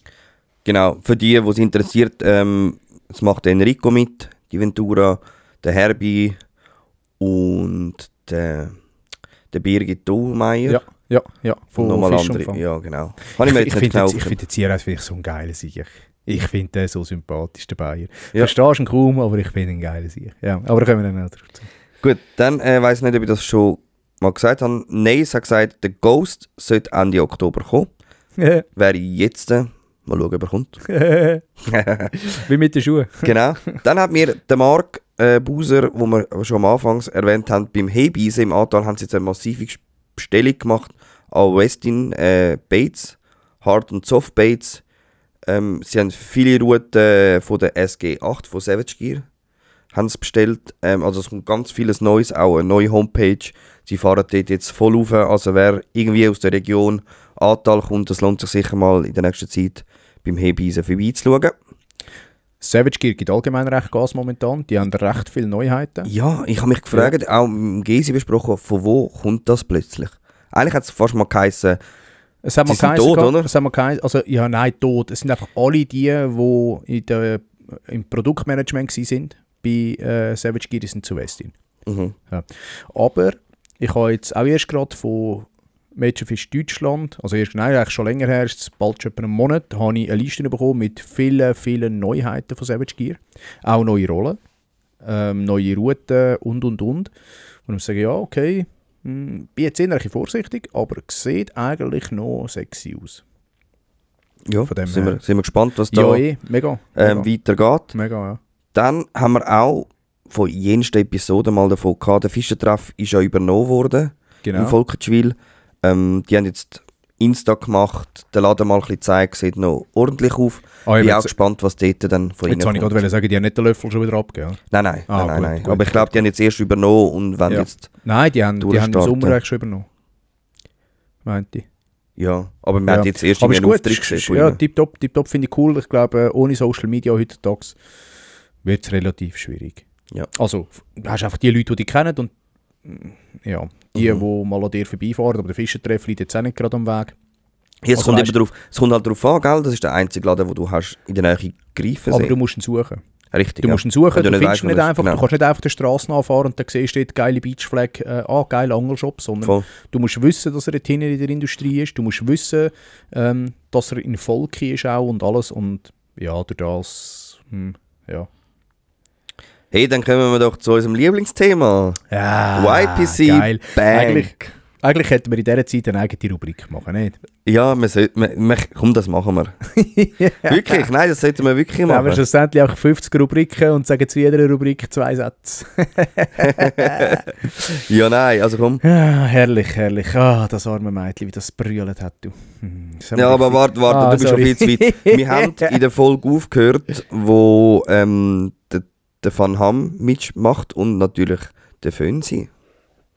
Genau, für die es interessiert, es macht der Enrico mit, die Ventura, der Herbie und der Birgit Dohlmeier. Ja, von nochmal andere. Fischumfang. Ja, genau. Ich finde den Zierreis so ein geiler Sieg. Ich finde den so sympathisch, der Bayer. Ja. Verstehst du ihn kaum, aber ich finde ihn geiler Sieg. Ja, aber da kommen wir dann noch dazu. Gut, dann weiss ich nicht, ob ich das schon mal gesagt habe. Neis hat gesagt, der Ghost sollte Ende Oktober kommen. Wäre jetzt... mal schauen, ob er kommt. Wie mit den Schuhen. Genau. Dann hat mir der Marc Buser, wo wir schon am Anfang erwähnt haben, beim Hebeisen im Antal haben sie jetzt eine massive Bestellung gemacht an Westin Baits, Hard- und Soft-Baits. Sie haben viele Routen von der SG8, von Savage Gear, haben sie bestellt. Also es kommt ganz vieles Neues, auch eine neue Homepage. Sie fahren dort jetzt voll auf. Also wer irgendwie aus der Region Antal kommt, das lohnt sich sicher mal in der nächsten Zeit beim Hebeisen vorbeizuschauen. Savage Gear gibt allgemein recht Gas momentan. Die haben recht viele Neuheiten. Ja, ich habe mich gefragt, auch im Gesi besprochen, von wo kommt das plötzlich? Eigentlich hat es fast mal geheißen, es hat mal tot, oder? Es hat mal geheißen, also ja, nein, tot. Es sind einfach alle die im Produktmanagement waren bei Savage Gear, die sind zu Westin. Mhm. Ja. Aber ich habe jetzt auch erst gerade von Majorfish Deutschland, also eigentlich schon länger her, ist es bald schon etwa einen Monat, habe ich eine Liste bekommen mit vielen Neuheiten von Savage Gear. Auch neue Rollen, neue Routen und. Und ich sage, ja, okay, bin jetzt eher vorsichtig, aber sieht eigentlich noch sexy aus. Ja, von dem sind wir gespannt, was da mega. weitergeht. Mega, ja. Dann haben wir auch von jensten Episoden mal davon gehabt, der Fischertreff ist ja übernommen worden in Volkertschwil. Die haben jetzt Insta gemacht, den Laden mal ein bisschen gezeigt, sieht noch ordentlich auf. Ich bin auch gespannt, was dort dann von ihnen kommt. Jetzt wollte ich gerade sagen, die haben nicht den Löffel schon wieder abgegeben. Nein. Aber ich glaube, die haben jetzt erst übernommen und wenn jetzt... Nein, die haben im Sommer eigentlich schon übernommen. Meinte ich. Ja, aber man hat jetzt erst einen Auftritt gesehen. Ja, tipptopp finde ich cool. Ich glaube, ohne Social Media heutzutage wird es relativ schwierig. Ja. Also, du hast einfach die Leute, die kennen und ja, die mal an dir vorbeifahren, aber der Fischertreff liegt jetzt auch nicht gerade am Weg. Ja, es kommt halt darauf an, gell? Das ist der einzige Laden, den du hast in der Nähe greifen. Aber du musst ihn suchen. Richtig, du musst ihn suchen, du findest ihn nicht einfach, genau. Du kannst nicht einfach die Straße anfahren und dann siehst du dort geile Beachflag, geile Angelshop, sondern du musst wissen, dass er dort hinten in der Industrie ist, du musst wissen, dass er in Volki ist auch und alles und ja, durch das, ja. Hey, dann kommen wir doch zu unserem Lieblingsthema. Ja, YPC geil. Bank. Eigentlich hätten wir in dieser Zeit eine eigene Rubrik machen, nicht? Ja, komm, das machen wir. Wirklich? Nein, das sollten wir wirklich machen. Dann haben wir schlussendlich auch 50 Rubriken und sagen zu jeder Rubrik 2 Sätze. Ja, nein, also komm. Ja, herrlich. Das arme Mädchen, wie das brüllt hat. Du. Ja, aber warte, du bist schon viel zu weit. Wir haben in der Folge aufgehört, wo der Van Ham mitmacht und natürlich der Fönsi.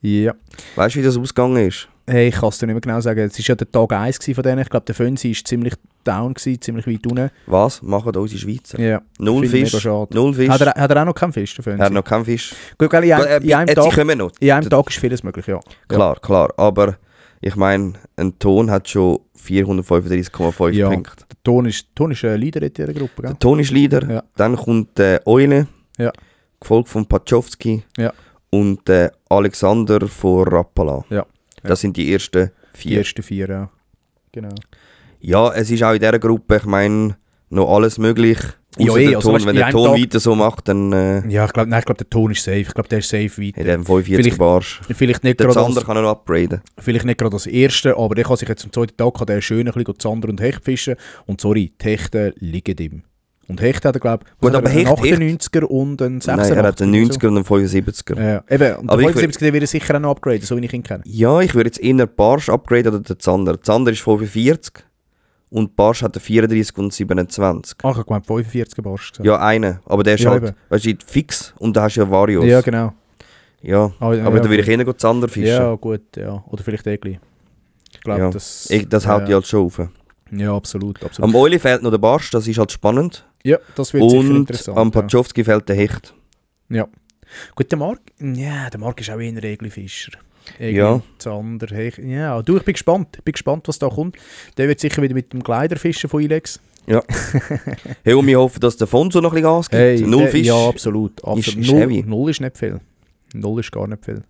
Ja. Weißt du, wie das ausgegangen ist? Hey, ich kann es dir nicht mehr genau sagen. Es war ja der Tag 1 von denen. Ich glaube, der Fönsi war ziemlich down, ziemlich weit unten. Was machen unsere Schweizer? Ja. Null Fisch. Hat er auch noch keinen Fisch, der Fönsi? Er hat noch keinen Fisch. Gut, in einem Tag ist vieles möglich, ja. Klar. Aber Ich meine, ein Ton hat schon 435,5 Punkte. Der Ton ist ein Leader in dieser Gruppe, gell? Der Ton ist Leader, Ja. dann kommt Eule, Ja. gefolgt von Pachowski Ja. und Alexander von Rappala. Ja. Das sind die ersten 4. Die ersten 4, ja. Genau. Ja, es ist auch in dieser Gruppe, ich meine, noch alles möglich. Ja, Ausser der also Ton, weißt, wenn in der einem Ton Tag- weiter so macht, dann Ja, ich glaube, der Ton ist safe. Ich glaube, der ist safe weiter. hat er 45 Vielleicht- Bars. Vielleicht nicht Der gerade Zander als, kann er noch upgraden. vielleicht nicht gerade als Erste, aber der kann sich jetzt am zweiten Tag kann der schön ein bisschen Zander und Hecht fischen. Und sorry, die Hechte liegen ihm. Und Hecht hat er, glaube ich, Gut, aber einen Hecht- 98er und einen 86er. Nein, er hat einen 90er und einen 75er. Ja, eben. Und Aber der ich 75er wird er sicher auch noch upgraden, so wie ich ihn kenne. Ja, ich würde jetzt eher Barsch upgraden oder den Zander. Der Zander ist 45 und Barsch hat 34 und 27. Ah, ich habe gemeint 45er Barsch gesagt. Ja, einen. Aber der ist Ja, halt, eben. weißt du, fix und da hast du ja Varios. Ja, genau. Ja, Ah, ja, aber ja, da würde ich gut. eher den Zander fischen. Ja, gut, ja. Oder vielleicht Egli. Ich glaube, Ja. das... Das haut die halt schon auf. Ja, absolut, absolut. Am Euli fehlt noch der Barsch, das ist halt spannend. Ja, das wird sicher Und interessant. am ja. Pachowski fehlt der Hecht. Ja. Gut, der Marc ist auch eher ein Regelfischer. Ja. Zander, Hecht. Ja, du, ich bin gespannt. Ich bin gespannt, was da kommt. Der wird sicher wieder mit dem Kleider fischen von Ilex. Hey, und wir hoffen, dass der Fonso noch ein bisschen Gas gibt. Null Fisch. Ja, absolut. Ist Null, heavy. Null ist nicht viel. Null ist gar nicht viel.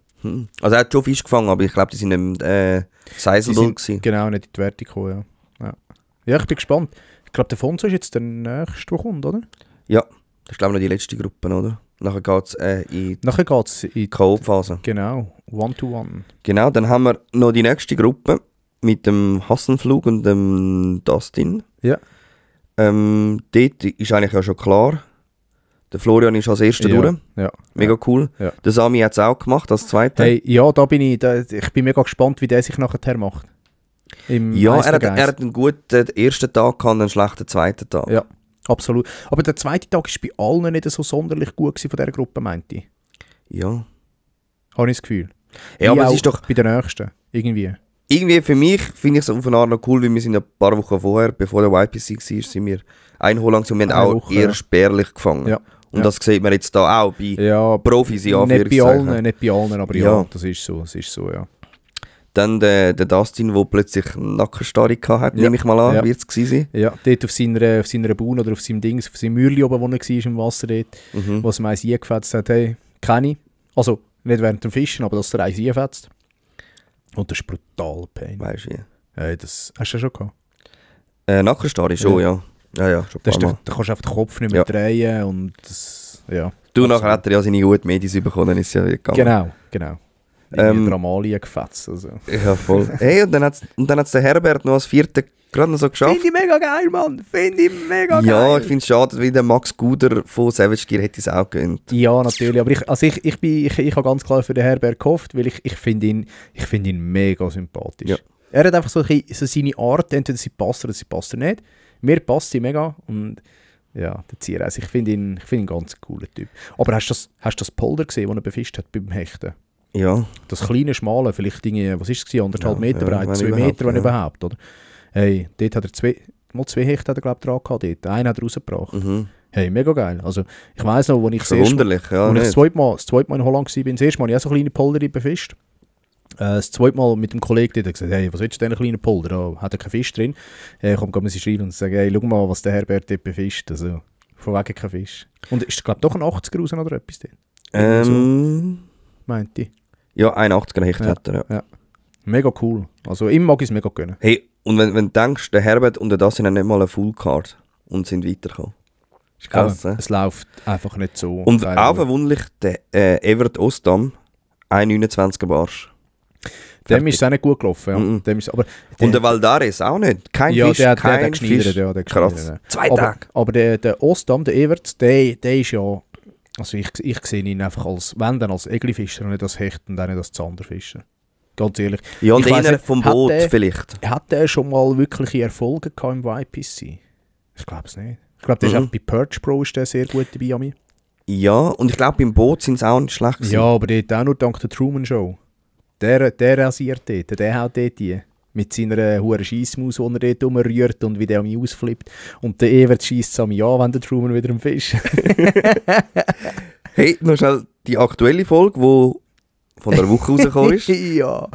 Also er hat schon Fisch gefangen, aber ich glaube, die sind nicht sizable gewesen. Genau, nicht in die Wertung gekommen, ja. Ja, ich bin gespannt. Ich glaube, der Fonso ist jetzt der nächste, der kommt, oder? Ja, das ist glaube ich noch die letzte Gruppe, oder? Nachher geht es in Nachher geht es in die K.O.-Phase. genau, One-to-One. Genau, dann haben wir noch die nächste Gruppe mit dem Hassenflug und dem Dustin. Ja. Dort ist eigentlich ja schon klar, der Florian ist als Erster durch. Ja. Mega cool. Ja. Der Sami hat es auch gemacht, als Zweiter. Hey, ja, ich bin mega gespannt, wie der sich nachher macht. Im ja, Eisbergeis. er hat einen guten ersten Tag gehabt und einen schlechten zweiten Tag. Ja, absolut. Aber der zweite Tag war bei allen nicht so sonderlich gut gewesen von dieser Gruppe, meinte ich. Ja. Habe ich das Gefühl. Ja, Wie aber es auch ist doch... bei den Nächsten, irgendwie. Irgendwie für mich finde ich es auf eine Art noch cool, weil wir sind ja ein paar Wochen vorher, bevor der YPC war, sind wir einholen und wir haben Eine auch Woche, eher ja. spärlich gefangen. Ja. Und Ja. das sieht man jetzt da auch bei Ja, Profis in nicht bei Anführungszeichen. allen, nicht bei allen, aber ja, Ja. das ist so, ja. Dann der Dustin, der plötzlich eine Nackenstarre hatte, Ja. nehme ich mal an, Ja. wird es gewesen sein. Ja, dort auf seiner Bühne oder auf seinem Dings, auf seinem Mürli oben, wo er war im Wasser dort, Mhm. wo es ihm eins eingefetzt hat, hey, kenne ich. Also, nicht während dem Fischen, aber dass er eins eingefetzt. Und das ist brutal Pain. Weißt du wie? Hey, das hast du ja schon gehabt. Nackenstarre schon, ja. Ja, schon ein Das paar ist Mal. da kannst du einfach den Kopf nicht mehr Ja. drehen und das, ja. Du, nachher hat er ja seine guten Medis bekommen, dann ist es ja wieder gegangen. Genau. Ähm, Dramalia gefetzt, also. Ja, voll. Hey, und dann hat's der Herbert noch als Vierter gerade noch so geschafft. Finde ich mega geil, Mann. Finde ich mega geil. Ja, ich finde es schade, weil der Max Guder von Savage Gear hätte es auch gegönnt. Ja, natürlich. Aber ich habe ganz klar für den Herbert gehofft, weil ich finde ihn mega sympathisch. Ja. Er hat einfach so seine Art, entweder sie passt oder sie passt nicht. Mir passt sie mega und ja, der Zierreis. Ich finde ihn ein ganz cooler Typ. Aber hast du das Polder gesehen, das er befischt hat beim Hechten? Ja. Das kleine, schmale, vielleicht Dinge, was ist es, 1,5 Meter ja, breit, wenn 2 überhaupt, Meter, wenn ja. überhaupt, oder? Hey, dort hat er zwei Hechte, hat er, glaube ich, dran gehabt dort. Einen hat er rausgebracht. Mhm. Hey, mega geil. Also, ich weiss noch, als ich Verwunderlich, ja. als ich Nicht. das zweite Mal in Holland war, das erste Mal habe ich auch so kleine Polder befischt. Das zweite Mal mit dem Kollegen, der hat gesagt, hey, was willst du denn, kleinen Polder? Da hat er keinen Fisch drin. Komm, gehen wir sie schreiben und sagen, hey, schau mal, was der Herbert dort befischt. Also, von wegen kein Fisch. Und ist, glaube ich, doch ein 80er raus oder etwas dort? So, meinte ich. Ja, 81er Hecht Ja. hat er, ja. Mega cool. Also, ihm mag ich es mega gönnen. Hey, und wenn du denkst, der Herbert und der Dustin haben nicht mal eine Full-Card und sind weitergekommen. Ist krass, Es läuft einfach nicht so. Und auch verwunderlich, der Evert Ostam, 1,29er Barsch. Dem ist es auch nicht gut gelaufen. Ja. Mhm. Dem ist, aber Und der Valdares auch nicht. Kein ja, Fisch, der kein hat geschneidert. Fisch. Ja, der hat Krass. geschneidert, ja. 2 Aber, Tage. aber der Ostam, der Evert, der ist ja... Also ich sehe ihn einfach als, wenn dann als Eglifischer und nicht als Hecht und auch nicht als Zanderfischer. Ganz ehrlich. Ja, und Ich weiss einer nicht, vom hat Boot der- vielleicht. Hat er schon mal wirkliche Erfolge gehabt im YPC? Ich glaube es nicht. Ich glaube, der ist Mhm. auch bei Perch Pro ist der sehr gut dabei an mir. Ja, und ich glaube, beim Boot sind sie auch nicht schlecht gewesen. Ja, aber der hat auch nur dank der Truman Show. Der rasiert dort, der haut dort die. Mit seiner hohen Scheissmaus, die er dort rumrührt und wie der an mich ausflippt. Und der Evert scheisst es an mich an, wenn der Truman wieder am Fisch. Hey, noch schnell die aktuelle Folge, wo von der Woche rausgekommen ist. Ja.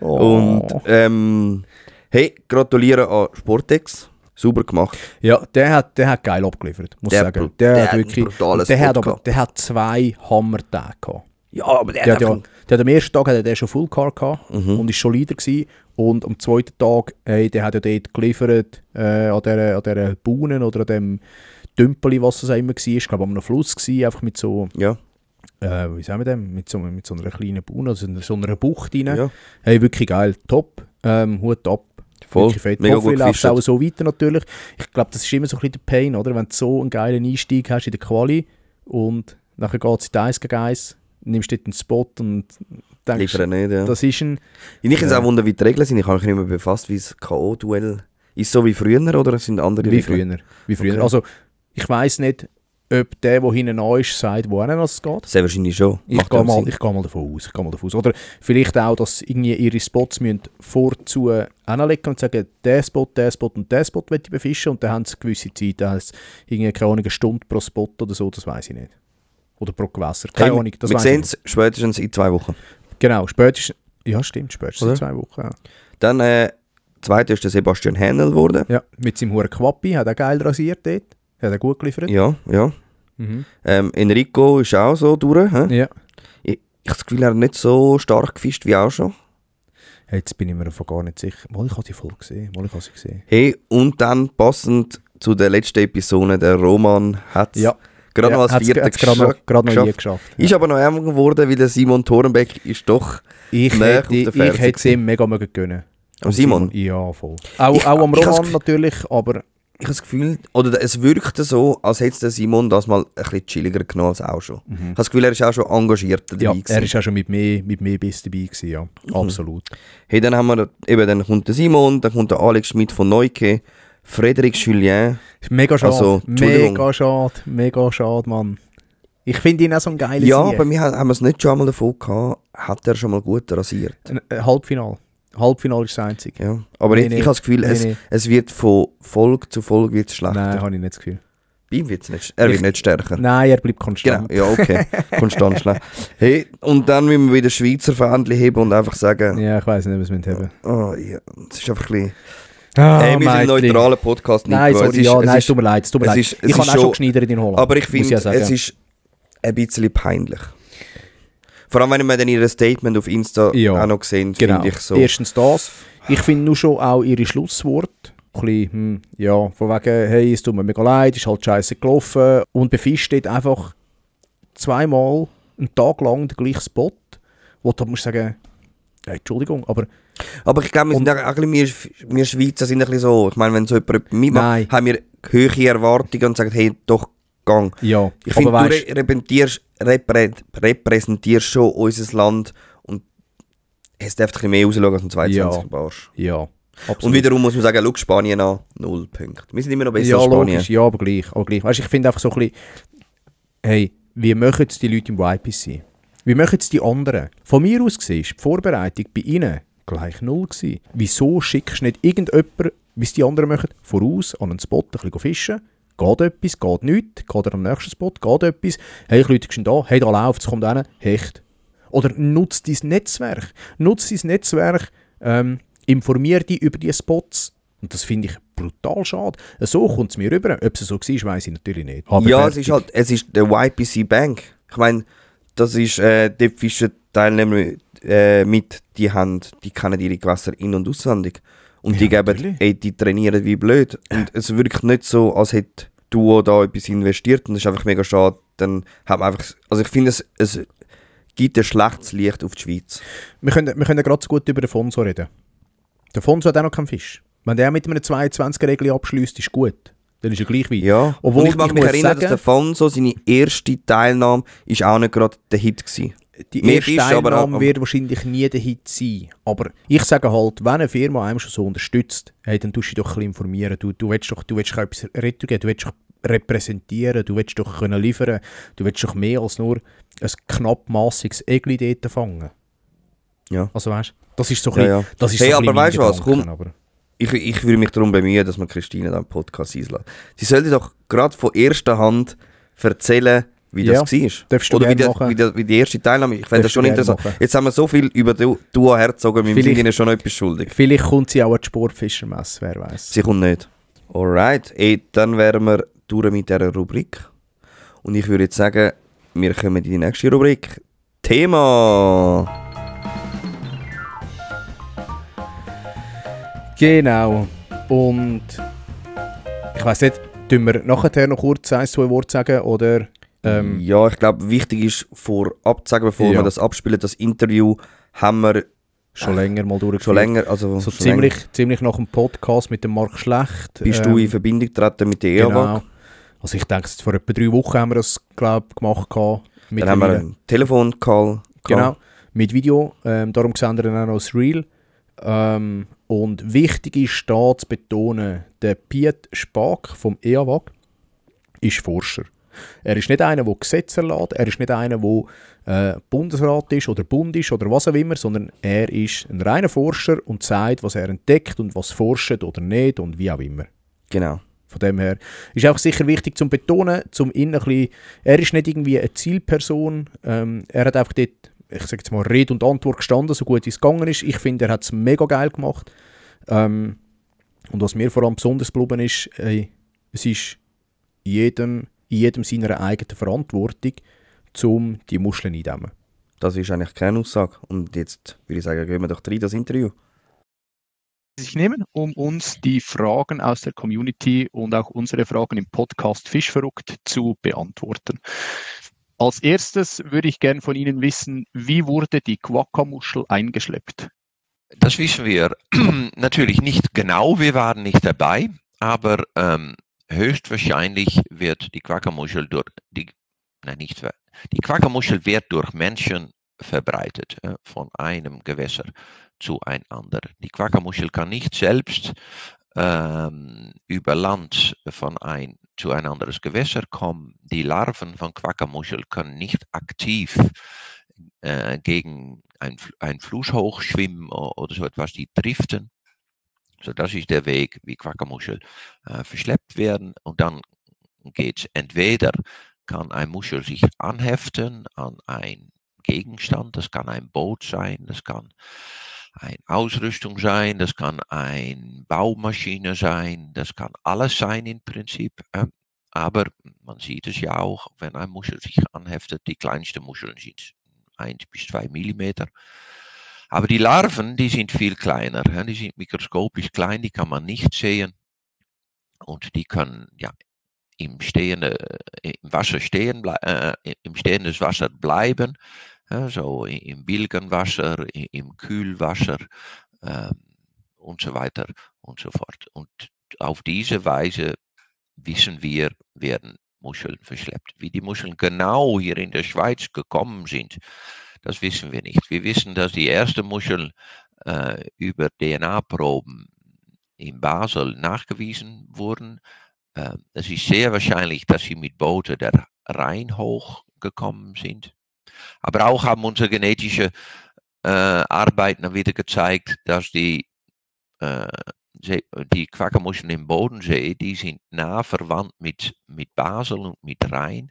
Und hey, gratuliere an Sportex. Super gemacht. Ja, der hat geil abgeliefert, muss ich sagen. Der hat wirklich, der hat 2 Hammer-Tage gehabt. Ja, aber der hat am ersten Tag hatte der schon Full Car gehabt und ist schon Leader gewesen. Und am zweiten Tag, der hat ja dort geliefert an dieser Buhnen oder an dem Dümpeli, was es auch immer war. Ich glaube, an einem Fluss gewesen, einfach mit so... Ja. Wie sagen wir denn? Mit so einer kleinen Buhne, also in so einer Bucht rein. Ja. Hey, wirklich geil. Top. Hut ab. Voll. Mega gut läuft auch so weiter natürlich. Ich glaube, das ist immer so ein bisschen der Pain, oder? Wenn du so einen geilen Einstieg hast in der Quali und nachher geht es in 1 gegen 1, nimmst dort einen Spot und denkst, nicht, ja. Das ist ein... Ich jetzt auch wundern, wie die Regeln sind. Ich habe mich nicht mehr befasst, wie das K.O.-Duell ist. So wie früher oder sind andere Regeln? Wie früher. Okay. Also, ich weiss nicht, ob der hinten an ist, sagt, wo es geht. Sehr wahrscheinlich schon. Ich gehe mal davon aus. Oder vielleicht auch, dass irgendwie ihre Spots vorzu anlegen und sagen, der Spot und der Spot möchte ich befischen. Und dann haben sie eine gewisse Zeit, da heißt eine Stunde pro Spot oder so, das weiss ich nicht. Oder pro Gewässer. Keine Ahnung. Wir sehen es spätestens in 2 Wochen. Genau, spätestens in 2 Wochen. Ja. Dann, zweiter ist der Sebastian Hähnel geworden. Ja, mit seinem hohen Quappi, hat er geil rasiert dort. Hat er gut geliefert. Ja. Enrico ist auch so durch. Ja. Ich habe das Gefühl, er hat nicht so stark gefischt wie auch schon. Hey, jetzt bin ich mir davon gar nicht sicher. Ich habe die Folge gesehen. Hey, und dann passend zu der letzten Episode, der Roman hat es gerade noch als Vierter geschafft. Ist aber noch ärmer geworden, weil der Simon Thorenbeck ist doch ich hätte es ihm mega gönnen. Am Simon? Ja, voll. Auch am Roman natürlich, aber... Ich habe das Gefühl, oder es wirkte so, als hätte der Simon das mal ein bisschen chilliger genommen als auch schon. Ich habe das Gefühl, er ist auch schon engagierter dabei gewesen. Er ist auch schon mit mehr Biss dabei gewesen, ja. Absolut. Hey, dann haben wir dann kommt der Simon, dann kommt der Alex Schmidt von Neuke, Frédéric Julien. Mega schade, mega schade, Mann. Ich finde ihn auch so ein geiles Ja, bei mir haben wir es nicht schon einmal davon gehabt, hat er schon mal gut rasiert. Halbfinale ist das einzige. Ja. Aber ich habe das Gefühl, es wird von Folge zu Folge wird's schlechter. Nein, habe ich nicht das Gefühl. Ihm wird's nicht. Er wird nicht stärker. Nein, er bleibt konstant. Genau, ja, okay. Konstant schlecht. Hey, und dann müssen wir wieder Schweizer Fähnchen heben und einfach sagen... Ja, ich weiss nicht, was wir haben. Oh ja, es ist einfach ein bisschen... Hey, wir sind ein neutraler Podcast. Nein, sorry, es tut mir leid. Ich habe auch schon geschneidert in Holland. Aber ich finde, es ist ein bisschen peinlich. Vor allem, wenn wir dann ihr Statement auf Insta auch noch sehen, finde ich so. Erstens das. Ich finde nur schon auch ihre Schlussworte ein bisschen, von wegen, hey, es tut mir mega leid, ist halt scheiße gelaufen. Und befischt dort einfach 2-mal einen Tag lang den gleichen Spot, wo du musst sagen, Entschuldigung, aber ich glaube, wir Schweizer sind ein bisschen so, ich meine, wenn so jemand mitmacht, haben wir hohe Erwartungen und sagen, hey, doch, gang. Ja, ich finde, du repräsentierst schon unser Land und es darf ein bisschen mehr rausschauen als ein 22 Barsch. Ja, absolut. Und wiederum muss man sagen, schau Spanien an, 0 Punkte. Wir sind immer noch besser als Spanien. Logisch, ja, aber gleich. Weißt, ich finde einfach so ein bisschen, hey, wie machen es die Leute im YPC? Wie machen es die anderen? Von mir aus gesehen, die Vorbereitung bei ihnen gleich 0 gewesen. Wieso schickst du nicht irgendjemanden, wie es die anderen machen, voraus an einen Spot, ein bisschen fischen? Geht etwas, geht nichts, geht er am nächsten Spot, geht etwas. Hey, ich rufe schon da, hey, da läuft es, kommt hin, hecht. Oder nutzt dein Netzwerk. Informier dich über die Spots. Und das finde ich brutal schade. So kommt es mir rüber. Ob es so war, weiss ich natürlich nicht. Aber ja, es ist der YPC Bank. Ich meine, das ist dort fischen Teilnehmer mit, die kennen ihre Gewässer in- und auswendig. Und die die trainieren wie blöd. Und es wirkt nicht so, als hätte du da etwas investiert. Und das ist einfach mega schade. Dann hat man einfach, also ich finde, es gibt ein schlechtes Licht auf die Schweiz. Wir können gerade so gut über den Fonso reden. Der Fonso hat auch noch keinen Fisch. Wenn der mit einem 22er-Regel abschliesst, ist gut. Dann ist er gleich weit. Ja, obwohl ich mag mich erinnern, dass der Fonso, seine erste Teilnahme, ist auch nicht gerade der Hit gewesen. Die erste Teilnahme wird wahrscheinlich nie der Hit sein. Aber ich sage halt, wenn eine Firma einem schon so unterstützt, hey, dann tust du dich doch ein bisschen informieren. Du willst doch etwas retour geben, du willst doch repräsentieren, du willst doch können liefern, du willst doch mehr als nur ein knappmassiges Egli dort fangen. Ja. Also weißt du, das ist so ein bisschen... Das ist hey, so aber weißt du was, komm, ich würde mich darum bemühen, dass man Christine dann Podcast einlädt. Sie sollte doch gerade von erster Hand erzählen, wie das war. Oder wie die erste Teilnahme. Ich fände das schon interessant. Machen. Jetzt haben wir so viel über Dua Herzog, wir sind ihnen schon etwas schuldig. Vielleicht kommt sie auch an die Sportfischermesse, wer weiß. Sie kommt nicht. Alright, dann wären wir durch mit dieser Rubrik. Und ich würde jetzt sagen, wir kommen in die nächste Rubrik. Thema! Genau. Und ich weiss nicht, tun wir nachher noch kurz 1-2 Worte sagen, oder... Ja, ich glaube, wichtig ist vorab zu sagen, bevor wir das abspielen, das Interview haben wir schon länger mal durchgeführt. Schon länger, also so schon ziemlich nach dem Podcast mit dem Marc Schlecht. Bist du in Verbindung getreten mit der EAWAG? Genau. Also ich denke, vor etwa 3 Wochen haben wir das, glaube ich, gemacht. Dann haben wir einen Telefoncall. Genau, mit Video. Darum sehen wir dann auch noch das Reel. Und wichtig ist da zu betonen, der Piet Spaak vom EAWAG ist Forscher. Er ist nicht einer, der Gesetze erlässt, er ist nicht einer, der Bundesrat ist oder Bund ist oder was auch immer, sondern er ist ein reiner Forscher und sagt, was er entdeckt und was forscht oder nicht und wie auch immer. Genau. Von dem her ist auch sicher wichtig zu betonen, er ist nicht irgendwie eine Zielperson, er hat einfach dort, ich sage jetzt mal, Rede und Antwort gestanden, so gut wie es gegangen ist. Ich finde, er hat es mega geil gemacht. Und was mir vor allem besonders geblieben ist, es ist in jedem seiner eigenen Verantwortung, um die Muscheln eindämmen. Das ist eigentlich keine Aussage. Und jetzt würde ich sagen, gehen wir doch rein, das Interview. Sich nehmen, um uns die Fragen aus der Community und auch unsere Fragen im Podcast Fischverrückt zu beantworten. Als erstes würde ich gerne von Ihnen wissen, wie wurde die Quagga-Muschel eingeschleppt? Das wissen wir natürlich nicht genau, wir waren nicht dabei, aber höchstwahrscheinlich wird die Quagga-Muschel die Quagga-Muschel wird durch Menschen verbreitet, von einem Gewässer zu einem anderen. Die Quagga-Muschel kann nicht selbst über Land zu ein anderes Gewässer kommen. Die Larven von Quagga-Muschel können nicht aktiv gegen ein Fluss hochschwimmen oder so etwas, die driften. So, das ist der Weg, wie Quagga-Muschel verschleppt werden. Und dann geht es entweder, kann ein Muschel sich anheften an ein Gegenstand, das kann ein Boot sein, das kann eine Ausrüstung sein, das kann eine Baumaschine sein, das kann alles sein im Prinzip. Aber man sieht es ja auch, wenn ein Muschel sich anheftet, die kleinsten Muscheln sind 1 bis 2 Millimeter. Aber die Larven, die sind viel kleiner, die sind mikroskopisch klein, die kann man nicht sehen und die können ja im stehendes Wasser bleiben, so im Bilgenwasser, im Kühlwasser und so weiter und so fort. Und auf diese Weise wissen wir, werden Muscheln verschleppt. Wie die Muscheln genau hier in der Schweiz gekommen sind, das wissen wir nicht. Wir wissen, dass die ersten Muscheln über DNA-Proben in Basel nachgewiesen wurden. Es ist sehr wahrscheinlich, dass sie mit Booten der Rhein hochgekommen sind. Aber auch haben unsere genetische Arbeiten wieder gezeigt, dass die Quagga-Muscheln im Bodensee, die sind nah verwandt mit Basel und mit Rhein.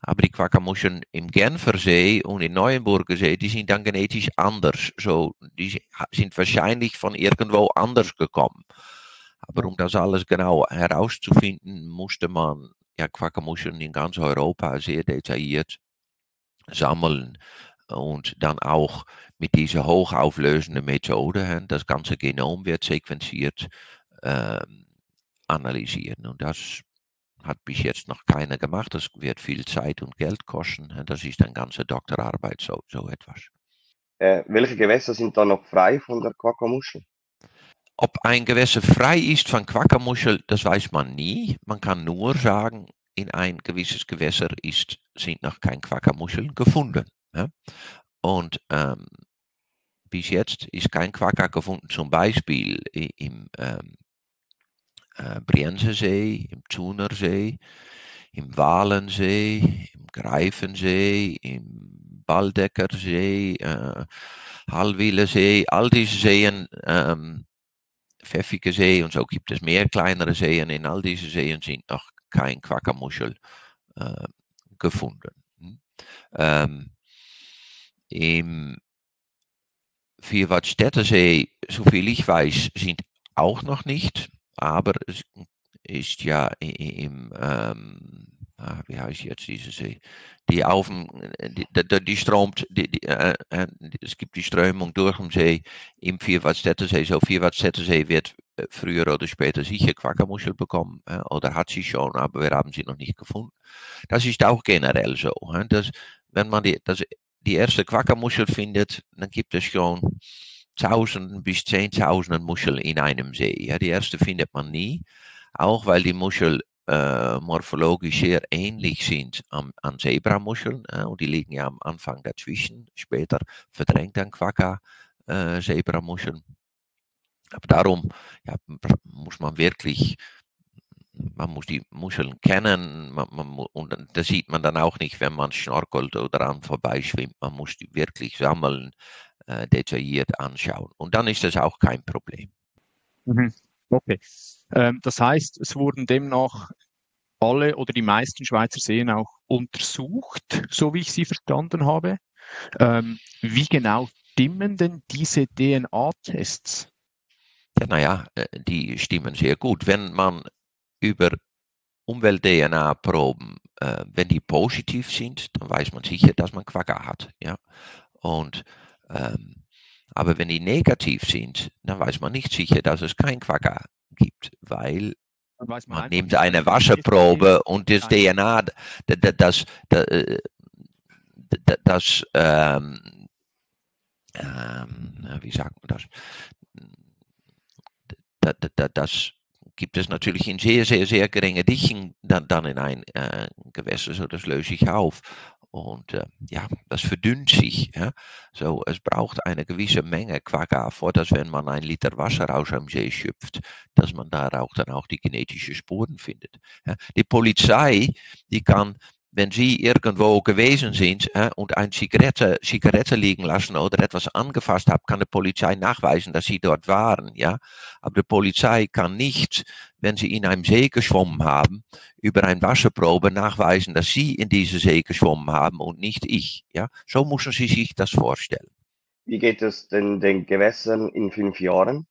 Aber die Quagga-Muscheln im Genfersee und im Neuenburger See, die sind dann genetisch anders. So, die sind wahrscheinlich von irgendwo anders gekommen. Aber um das alles genau herauszufinden, musste man Quagga-Muscheln in ganz Europa sehr detailliert sammeln und dann auch mit dieser hochauflösenden Methode, das ganze Genom wird sequenziert, analysieren. Und das hat bis jetzt noch keiner gemacht. Das wird viel Zeit und Geld kosten. Das ist eine ganze Doktorarbeit, so etwas. Welche Gewässer sind da noch frei von der Quagga-Muschel? Ob ein Gewässer frei ist von Quagga-Muschel, das weiß man nie. Man kann nur sagen, in ein gewisses Gewässer sind noch keine Quagga-Muscheln gefunden. Ja? Und bis jetzt ist kein Quagga gefunden, zum Beispiel im Brienzensee, im Thunersee, im Walensee, im Greifensee, im Baldeckersee, Hallwilersee, all diese Seen, Pfäffige See und so gibt es mehr kleinere Seen. In all diese Seen sind noch kein Quagga-Muschel gefunden. Im Vierwaldstättersee, soviel ich weiß, sind auch noch nicht, aber es ist ja im, wie heißt jetzt diese See? Die strömt, es gibt die Strömung durch den See im Vierwaldstättersee. So Vierwaldstättersee wird früher oder später sicher Quackermuschel bekommen, oder hat sie schon, aber wir haben sie noch nicht gefunden. Das ist auch generell so. Dass, wenn man die erste Quackermuschel findet, dann gibt es schon Tausenden bis Zehntausenden Muscheln in einem See. Ja, die erste findet man nie, auch weil die Muschel morphologisch sehr ähnlich sind an Zebramuscheln, und die liegen ja am Anfang dazwischen. Später verdrängt dann Quagga Zebramuscheln. Aber darum muss man wirklich, man muss die Muscheln kennen, und das sieht man dann auch nicht, wenn man schnorkelt oder an vorbeischwimmt. Man muss die wirklich sammeln, detailliert anschauen. Und dann ist das auch kein Problem. Okay. Das heißt, es wurden demnach alle oder die meisten Schweizer Seen auch untersucht, so wie ich sie verstanden habe. Wie genau stimmen denn diese DNA-Tests? Ja, naja, die stimmen sehr gut. Wenn man über Umwelt-DNA-Proben, wenn die positiv sind, dann weiß man sicher, dass man Quagga hat. Ja? Und aber wenn die negativ sind, dann weiß man nicht sicher, dass es kein Quagga gibt, weil man nimmt eine Wasserprobe und das DNA, wie sagt man das? Das gibt es natürlich in sehr, sehr, sehr geringen Dichten dann in ein Gewässer, so das löse ich auf. Und das verdünnt sich. Ja? So, es braucht eine gewisse Menge Quagga, vor dass, wenn man 1 Liter Wasser aus dem See schöpft, dass man da dann auch die genetischen Spuren findet. Ja? Die Polizei, die kann, wenn sie irgendwo gewesen sind und eine Zigarette liegen lassen oder etwas angefasst haben, kann die Polizei nachweisen, dass sie dort waren. Ja? Aber die Polizei kann nicht, wenn sie in einem See geschwommen haben, über eine Wasserprobe nachweisen, dass sie in diese See geschwommen haben und nicht ich. Ja? So müssen Sie sich das vorstellen. Wie geht es denn den Gewässern in 5 Jahren?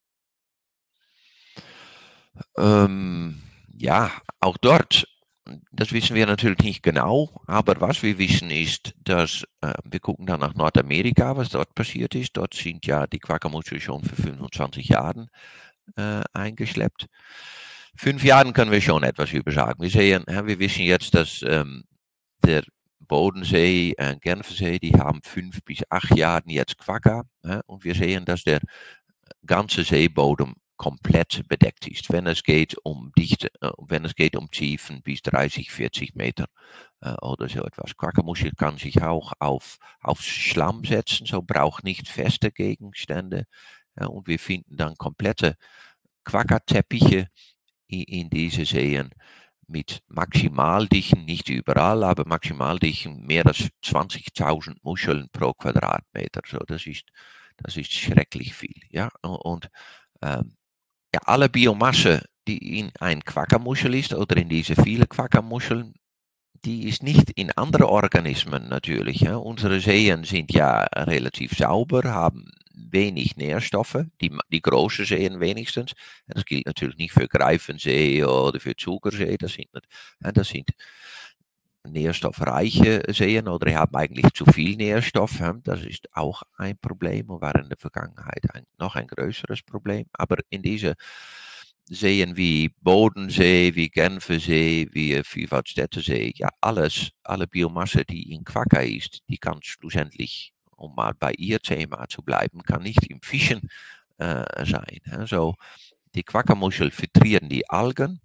Auch dort. Das wissen wir natürlich nicht genau, aber was wir wissen ist, dass wir gucken dann nach Nordamerika, was dort passiert ist. Dort sind ja die Quackermuscheln schon für 25 Jahren eingeschleppt. 5 Jahren können wir schon etwas über sagen. Wir wissen jetzt, dass der Bodensee, Genfersee, die haben 5 bis 8 Jahre jetzt Quagga, und wir sehen, dass der ganze Seeboden komplett bedeckt ist, wenn es geht um Dichte, wenn es geht um Tiefen bis 30, 40 Meter oder so etwas. Quackermuschel kann sich auch auf Schlamm setzen, so braucht nicht feste Gegenstände, und wir finden dann komplette Quagga-Teppiche in diese Seen mit Maximaldichten, nicht überall, aber Maximaldichten mehr als 20.000 Muscheln pro Quadratmeter. So, das ist schrecklich viel. Ja? Und alle Biomasse, die in ein Quackermuschel ist oder in diese vielen Quackermuscheln, die ist nicht in andere Organismen natürlich. Ja. Unsere Seen sind ja relativ sauber, haben wenig Nährstoffe, die großen Seen wenigstens. Das gilt natürlich nicht für Greifensee oder für Zugersee, das sind nährstoffreiche Seen oder die haben eigentlich zu viel Nährstoff. Das ist auch ein Problem und war in der Vergangenheit noch ein größeres Problem. Aber in diese Seen wie Bodensee, wie Genfersee, wie Vierwaldstättersee, ja alle Biomasse, die in Quagga ist, die kann schlussendlich, um mal bei ihr Thema zu bleiben, kann nicht im Fischen sein. So, die Quaggamuscheln filtrieren die Algen.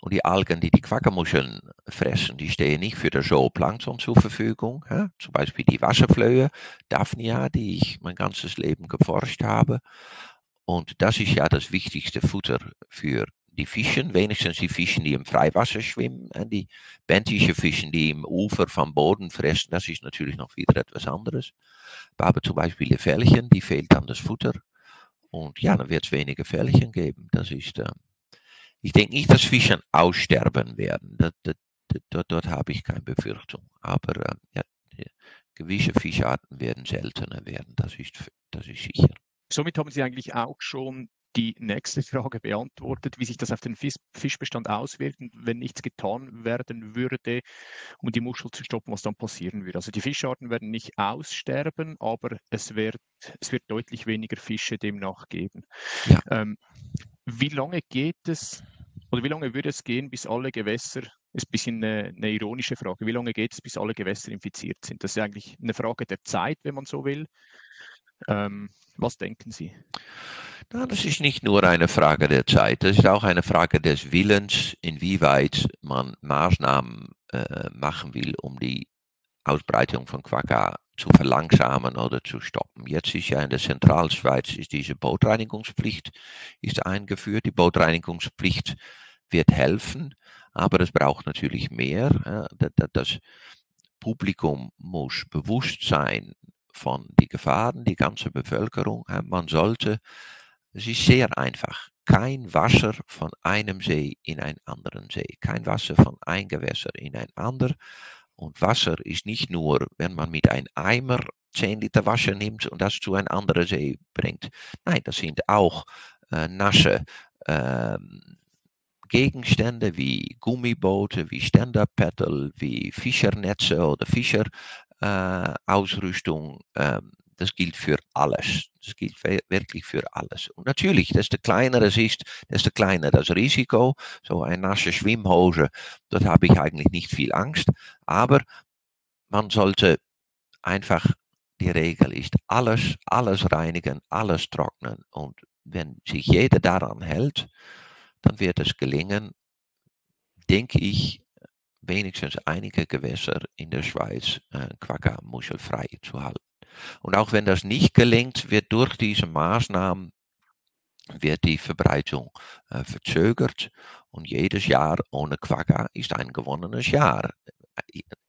Und die Algen, die Quackermuscheln fressen, die stehen nicht für das Zooplankton zur Verfügung. Zum Beispiel die Wasserflöhe, Daphnia, die ich mein ganzes Leben geforscht habe. Und das ist ja das wichtigste Futter für die Fischen, wenigstens die Fischen, die im Freiwasser schwimmen. Die bentischen Fischen, die im Ufer vom Boden fressen, das ist natürlich noch wieder etwas anderes. Aber zum Beispiel die Fällchen, die fehlt dann das Futter. Und ja, dann wird es weniger Fällchen geben. Das ist... Ich denke nicht, dass Fische aussterben werden. dort habe ich keine Befürchtung. Aber ja, gewisse Fischarten werden seltener werden, das ist sicher. Somit haben Sie eigentlich auch schon die nächste Frage beantwortet, wie sich das auf den Fischbestand auswirkt und wenn nichts getan werden würde, um die Muschel zu stoppen, was dann passieren würde. Also die Fischarten werden nicht aussterben, aber es wird deutlich weniger Fische demnach geben. Ja. Wie lange würde es gehen, bis alle Gewässer, ist ein bisschen eine ironische Frage, wie lange geht es, bis alle Gewässer infiziert sind? Das ist eigentlich eine Frage der Zeit, wenn man so will. Was denken Sie? Na, das ist nicht nur eine Frage der Zeit, das ist auch eine Frage des Willens, inwieweit man Maßnahmen machen will, um die Ausbreitung von Quagga zu verlangsamen oder zu stoppen. Jetzt ist ja in der Zentralschweiz diese Bootreinigungspflicht ist eingeführt. Die Bootreinigungspflicht wird helfen, aber es braucht natürlich mehr. Das Publikum muss bewusst sein von den Gefahren, die ganze Bevölkerung. Es ist sehr einfach, kein Wasser von einem See in einen anderen See, kein Wasser von einem Gewässer in ein anderes. Und Wasser ist nicht nur, wenn man mit einem Eimer 10 Liter Wasser nimmt und das zu einem anderen See bringt. Nein, das sind auch nasse Gegenstände wie Gummiboote, wie Stand-Up-Paddle, wie Fischernetze oder Fischerausrüstung. Das gilt für alles. Das gilt wirklich für alles. Und natürlich, desto kleiner es ist, desto kleiner das Risiko. So eine nasse Schwimmhose, dort habe ich eigentlich nicht viel Angst. Aber man sollte einfach, die Regel ist, alles reinigen, alles trocknen. Und wenn sich jeder daran hält, dann wird es gelingen, denke ich, wenigstens einige Gewässer in der Schweiz Quagga muschelfrei zu halten. Und auch wenn das nicht gelingt, wird durch diese Maßnahmen die Verbreitung verzögert und jedes Jahr ohne Quagga ist ein gewonnenes Jahr.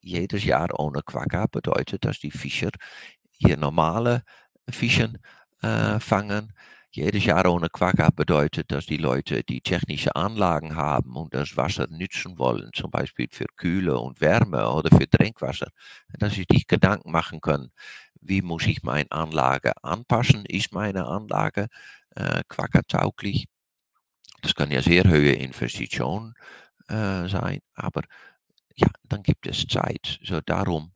Jedes Jahr ohne Quagga bedeutet, dass die Fischer hier normale Fischen fangen. Jedes Jahr ohne Quagga bedeutet, dass die Leute, die technische Anlagen haben und das Wasser nützen wollen, zum Beispiel für Kühle und Wärme oder für Trinkwasser, dass sie sich Gedanken machen können, wie muss ich meine Anlage anpassen? Ist meine Anlage Quagga-tauglich? Das kann ja sehr hohe Investitionen sein, aber ja, dann gibt es Zeit. So darum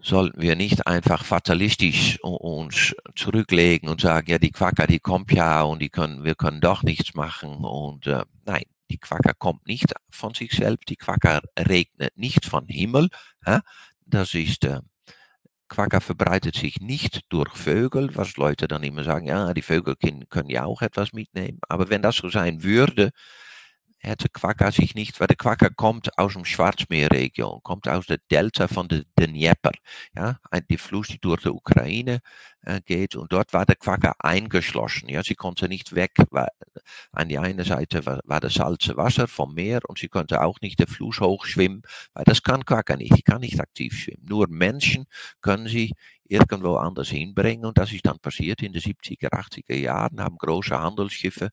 sollten wir nicht einfach fatalistisch uns zurücklegen und sagen, ja, die Quagga, die kommt ja und wir können doch nichts machen. Und nein, die Quagga kommt nicht von sich selbst, die Quagga regnet nicht vom Himmel. Das ist, Quagga verbreitet sich nicht durch Vögel, was Leute dann immer sagen, ja, die Vögel können ja auch etwas mitnehmen. Aber wenn das so sein würde, hätte Quagga sich nicht, weil der Quagga kommt aus dem Schwarzmeerregion, kommt aus der Delta von der Dnieper, ja, die Fluss, die durch die Ukraine geht und dort war der Quagga eingeschlossen, ja, sie konnte nicht weg, weil an die eine Seite war das salze Wasser vom Meer und sie konnte auch nicht den Fluss hochschwimmen, weil das kann Quagga nicht, die kann nicht aktiv schwimmen, nur Menschen können sie irgendwo anders hinbringen und das ist dann passiert in den 70er, 80er Jahren, haben große Handelsschiffe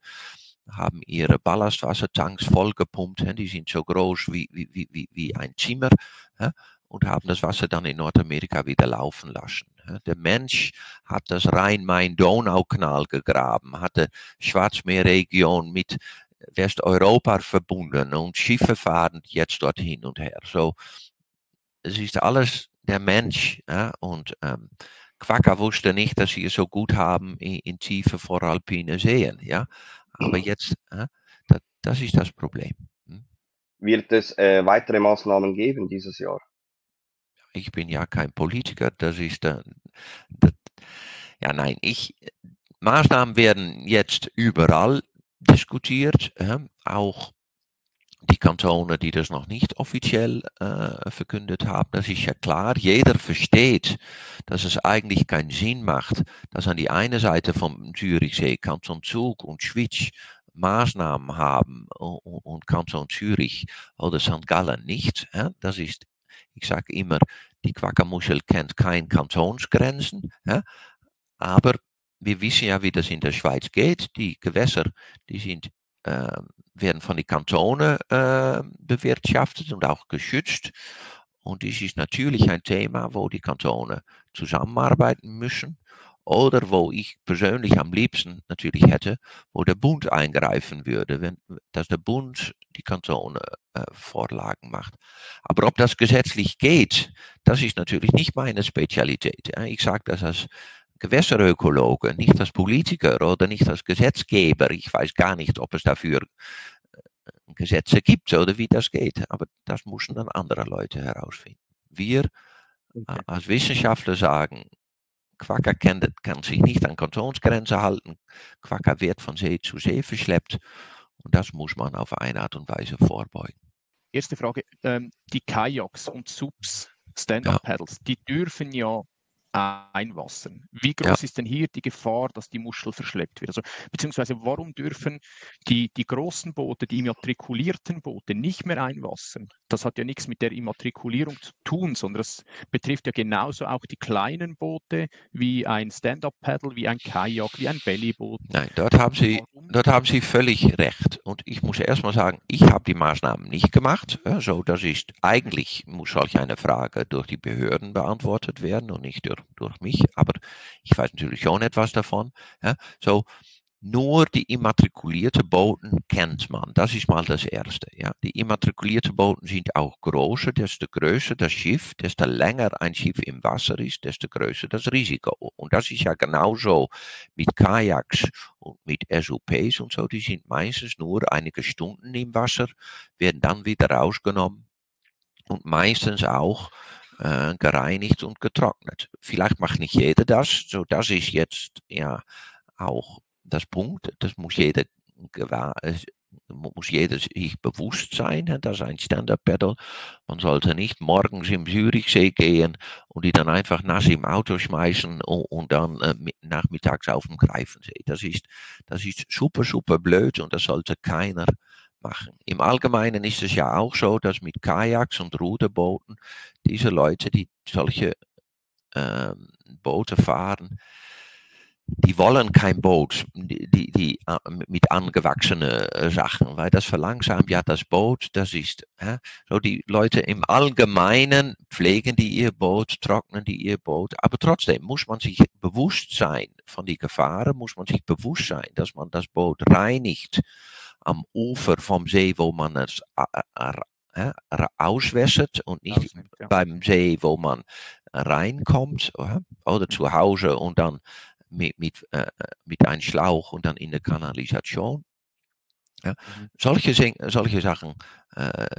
haben ihre Ballastwassertanks vollgepumpt, die sind so groß wie ein Zimmer und haben das Wasser dann in Nordamerika wieder laufen lassen. Der Mensch hat das Rhein-Main-Donau-Kanal gegraben, hat die Schwarzmeerregion mit Westeuropa verbunden und Schiffe fahren jetzt dort hin und her. So, es ist alles der Mensch und Quagga wusste nicht, dass sie es so gut haben in tiefe voralpine Seen, ja. Aber jetzt, das ist das Problem. Wird es weitere Maßnahmen geben dieses Jahr? Ich bin ja kein Politiker, das ist ja nein, Maßnahmen werden jetzt überall diskutiert, auch die Kantone, die das noch nicht offiziell verkündet haben, das ist ja klar. Jeder versteht, dass es eigentlich keinen Sinn macht, dass an die eine Seite vom Zürichsee Kanton Zug und Schwyz Maßnahmen haben und Kanton Zürich oder St. Gallen nicht. Das ist, ich sage immer, die Quagga-Muschel kennt keine Kantonsgrenzen, aber wir wissen ja, wie das in der Schweiz geht. Die Gewässer, die sind werden von den Kantonen bewirtschaftet und auch geschützt. Und dies ist natürlich ein Thema, wo die Kantone zusammenarbeiten müssen oder wo ich persönlich am liebsten natürlich hätte, wo der Bund eingreifen würde, dass der Bund die Kantone Vorlagen macht. Aber ob das gesetzlich geht, das ist natürlich nicht meine Spezialität. Ja. Ich sage das als Gewässerökologe, nicht als Politiker oder nicht als Gesetzgeber. Ich weiß gar nicht, ob es dafür Gesetze gibt oder wie das geht. Aber das müssen dann andere Leute herausfinden. Wir als Wissenschaftler sagen, Quagga kann sich nicht an Kantonsgrenzen halten. Quagga wird von See zu See verschleppt. Und das muss man auf eine Art und Weise vorbeugen. Erste Frage, die Kajaks und Subs, Stand-Up-Paddles, die dürfen ja einwassern. Wie groß ist denn hier die Gefahr, dass die Muschel verschleppt wird? Also, beziehungsweise warum dürfen die großen Boote, die immatrikulierten Boote nicht mehr einwassern? Das hat ja nichts mit der Immatrikulierung zu tun, sondern das betrifft ja genauso auch die kleinen Boote wie ein Stand-Up-Paddle, wie ein Kajak, wie ein Bellyboot. Nein, dort haben Sie völlig recht. Und ich muss erstmal sagen, ich habe die Maßnahmen nicht gemacht. Also das ist eigentlich, muss solch eine Frage durch die Behörden beantwortet werden und nicht durch mich. Aber ich weiß natürlich schon etwas davon. Ja, so, nur die immatrikulierten Boote kennt man. Das ist mal das Erste. Ja. Die immatrikulierten Boote sind auch größer. Desto größer das Schiff, desto länger ein Schiff im Wasser ist, desto größer das Risiko. Und das ist ja genauso mit Kajaks und mit SUPs und so. Die sind meistens nur einige Stunden im Wasser, werden dann wieder rausgenommen und meistens auch gereinigt und getrocknet. Vielleicht macht nicht jeder das. So, das ist jetzt ja auch das Punkt, das muss jeder sich bewusst sein, dass ein Stand-Up-Paddle, man sollte nicht morgens im Zürichsee gehen und die dann einfach nass im Auto schmeißen und dann nachmittags auf dem Greifensee. Das ist super, super blöd und das sollte keiner machen. Im Allgemeinen ist es ja auch so, dass mit Kajaks und Ruderbooten diese Leute, die solche Boote fahren, die wollen kein Boot, die mit angewachsenen Sachen, weil das verlangsamt ja das Boot, das ist, so die Leute im Allgemeinen pflegen die ihr Boot, trocknen die ihr Boot, aber trotzdem muss man sich bewusst sein von den Gefahren, muss man sich bewusst sein, dass man das Boot reinigt am Ufer vom See, wo man es auswässert und nicht beim See, wo man reinkommt oder zu Hause und dann mit einem Schlauch und dann in der Kanalisation. Ja. Solche Sachen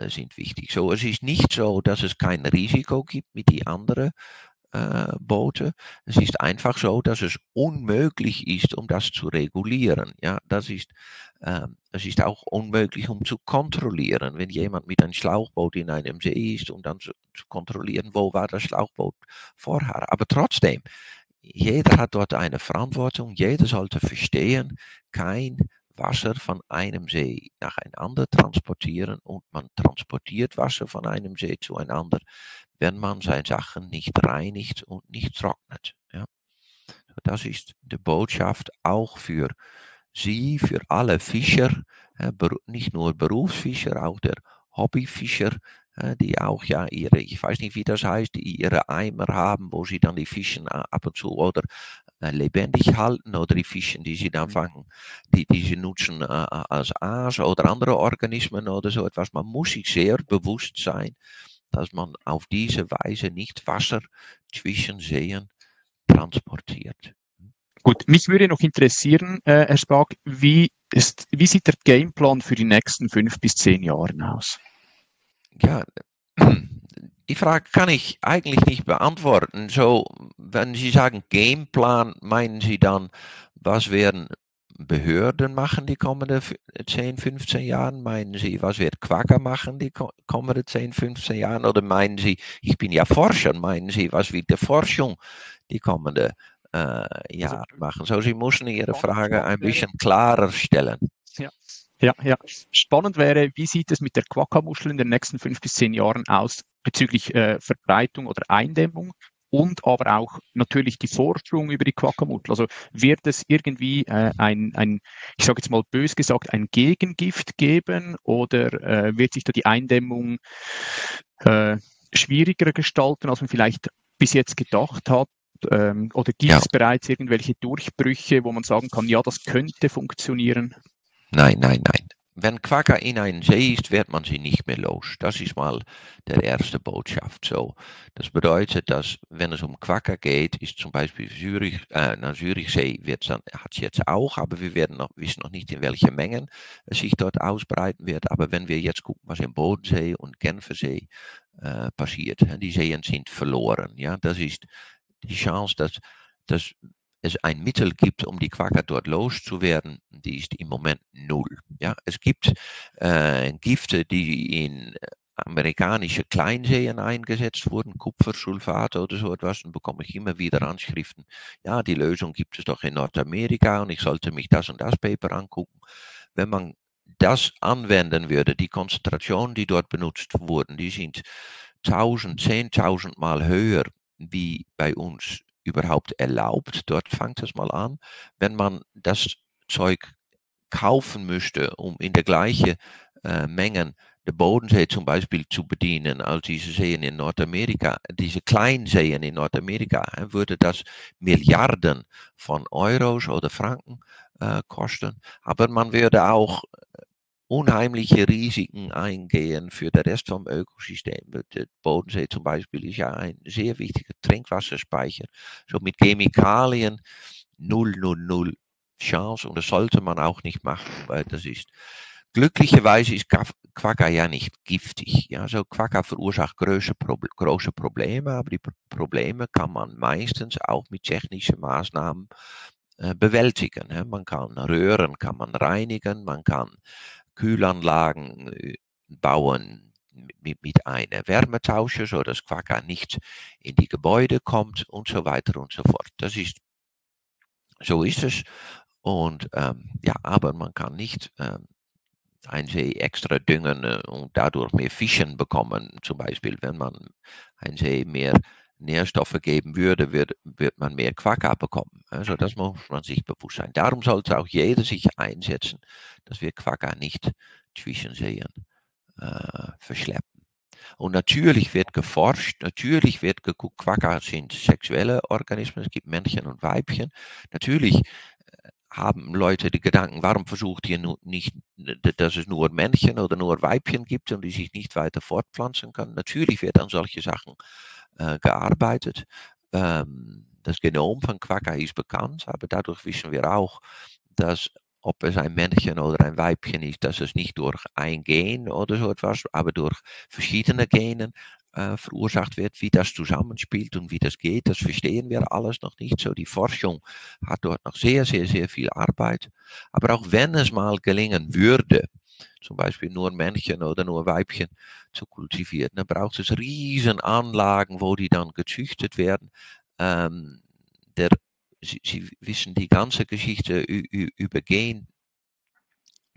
sind wichtig. So, es ist nicht so, dass es kein Risiko gibt mit den anderen Boote. Es ist einfach so, dass es unmöglich ist, um das zu regulieren. Ja, es ist auch unmöglich, um zu kontrollieren, wenn jemand mit einem Schlauchboot in einem See ist, um dann zu kontrollieren, wo war das Schlauchboot vorher. Aber trotzdem, jeder hat dort eine Verantwortung, jeder sollte verstehen, kein Wasser von einem See nach einem anderen transportieren und man transportiert Wasser von einem See zu einem anderen, wenn man seine Sachen nicht reinigt und nicht trocknet. Ja. Das ist die Botschaft auch für Sie, für alle Fischer, nicht nur Berufsfischer, auch der Hobbyfischer, die auch ja ich weiß nicht wie das heißt, die ihre Eimer haben, wo sie dann die Fischen ab und zu oder lebendig halten oder die Fischen, die sie dann fangen, die sie nutzen als Aas oder andere Organismen oder so etwas. Man muss sich sehr bewusst sein, dass man auf diese Weise nicht Wasser zwischen Seen transportiert. Gut, mich würde noch interessieren, Herr Spaak, wie sieht der Gameplan für die nächsten 5 bis 10 Jahre aus? Ja, die Frage kann ich eigentlich nicht beantworten. So, wenn Sie sagen Gameplan, meinen Sie dann, was werden Behörden machen die kommenden 10, 15 Jahren? Meinen Sie, was wird Quagga machen die kommenden 10, 15 Jahren? Oder meinen Sie, ich bin ja Forscher, meinen Sie, was wird die Forschung die kommenden Jahre machen? So, Sie müssen Ihre Frage ein bisschen klarer stellen. Ja. Spannend wäre, wie sieht es mit der Quagga-Muschel in den nächsten 5 bis 10 Jahren aus bezüglich Verbreitung oder Eindämmung? und aber auch natürlich die Forschung über die Quackermuttel. Also wird es irgendwie ich sage jetzt mal bös gesagt, ein Gegengift geben oder wird sich da die Eindämmung schwieriger gestalten, als man vielleicht bis jetzt gedacht hat? Oder gibt es bereits irgendwelche Durchbrüche, wo man sagen kann, ja, das könnte funktionieren? Nein. Wenn Quagga in einen See ist, wird man sie nicht mehr los. Das ist mal der erste Botschaft. So, das bedeutet, dass wenn es um Quagga geht, ist zum Beispiel Zürichsee hat es jetzt auch, aber wir wissen noch nicht, in welchen Mengen es sich dort ausbreiten wird. Aber wenn wir jetzt gucken, was im Bodensee und Genfersee passiert, die Seen sind verloren. Ja, das ist die Chance, dass es ein Mittel gibt, um die Quagga dort loszuwerden, die ist im Moment 0. Ja, es gibt Gifte, die in amerikanische Kleinseen eingesetzt wurden, Kupfersulfate oder so etwas, dann bekomme ich immer wieder Anschriften. Ja, die Lösung gibt es doch in Nordamerika und ich sollte mich das und das Paper angucken. Wenn man das anwenden würde, die Konzentrationen, die dort benutzt wurden, die sind 10.000 Mal höher wie bei uns überhaupt erlaubt. Dort fängt es mal an. Wenn man das Zeug kaufen möchte, um in der gleichen Mengen den Bodensee zum Beispiel zu bedienen, als diese Seen in Nordamerika, diese Kleinseen in Nordamerika, würde das Milliarden von Euros oder Franken kosten. Aber man würde auch unheimliche Risiken eingehen für den Rest vom Ökosystem. Der Bodensee zum Beispiel ist ja ein sehr wichtiger Trinkwasserspeicher. So mit Chemikalien 0 Chance und das sollte man auch nicht machen, weil das ist glücklicherweise ist Quagga ja nicht giftig. Ja, so Quagga verursacht große Probleme, aber die Probleme kann man meistens auch mit technischen Maßnahmen bewältigen. Man kann Röhren kann man reinigen, man kann Kühlanlagen bauen mit einer Wärmetauscher, so dass Quagga nicht in die Gebäude kommt und so weiter und so fort. So ist es. Und ja, aber man kann nicht einen See extra düngen und dadurch mehr Fischen bekommen. Zum Beispiel, wenn man einen See mehr Nährstoffe geben würde, wird man mehr Quagga bekommen. Also das muss man sich bewusst sein. Darum sollte auch jeder sich einsetzen, dass wir Quagga nicht zwischen Seen verschleppen. Und natürlich wird geforscht, natürlich wird geguckt, Quagga sind sexuelle Organismen, es gibt Männchen und Weibchen. Natürlich haben Leute die Gedanken, warum versucht ihr nicht, dass es nur Männchen oder nur Weibchen gibt und die sich nicht weiter fortpflanzen können. Natürlich wird an solche Sachen gearbeitet. Das Genom von Quagga ist bekannt, aber dadurch wissen wir auch, dass ob es ein Männchen oder ein Weibchen ist, dass es nicht durch ein Gen oder so etwas, aber durch verschiedene Gene verursacht wird, wie das zusammenspielt und wie das geht, das verstehen wir alles noch nicht so. Die Forschung hat dort noch sehr viel Arbeit. Aber auch wenn es mal gelingen würde, zum Beispiel nur Männchen oder nur Weibchen zu kultivieren, dann braucht es Riesenanlagen, wo die dann gezüchtet werden. Sie wissen die ganze Geschichte über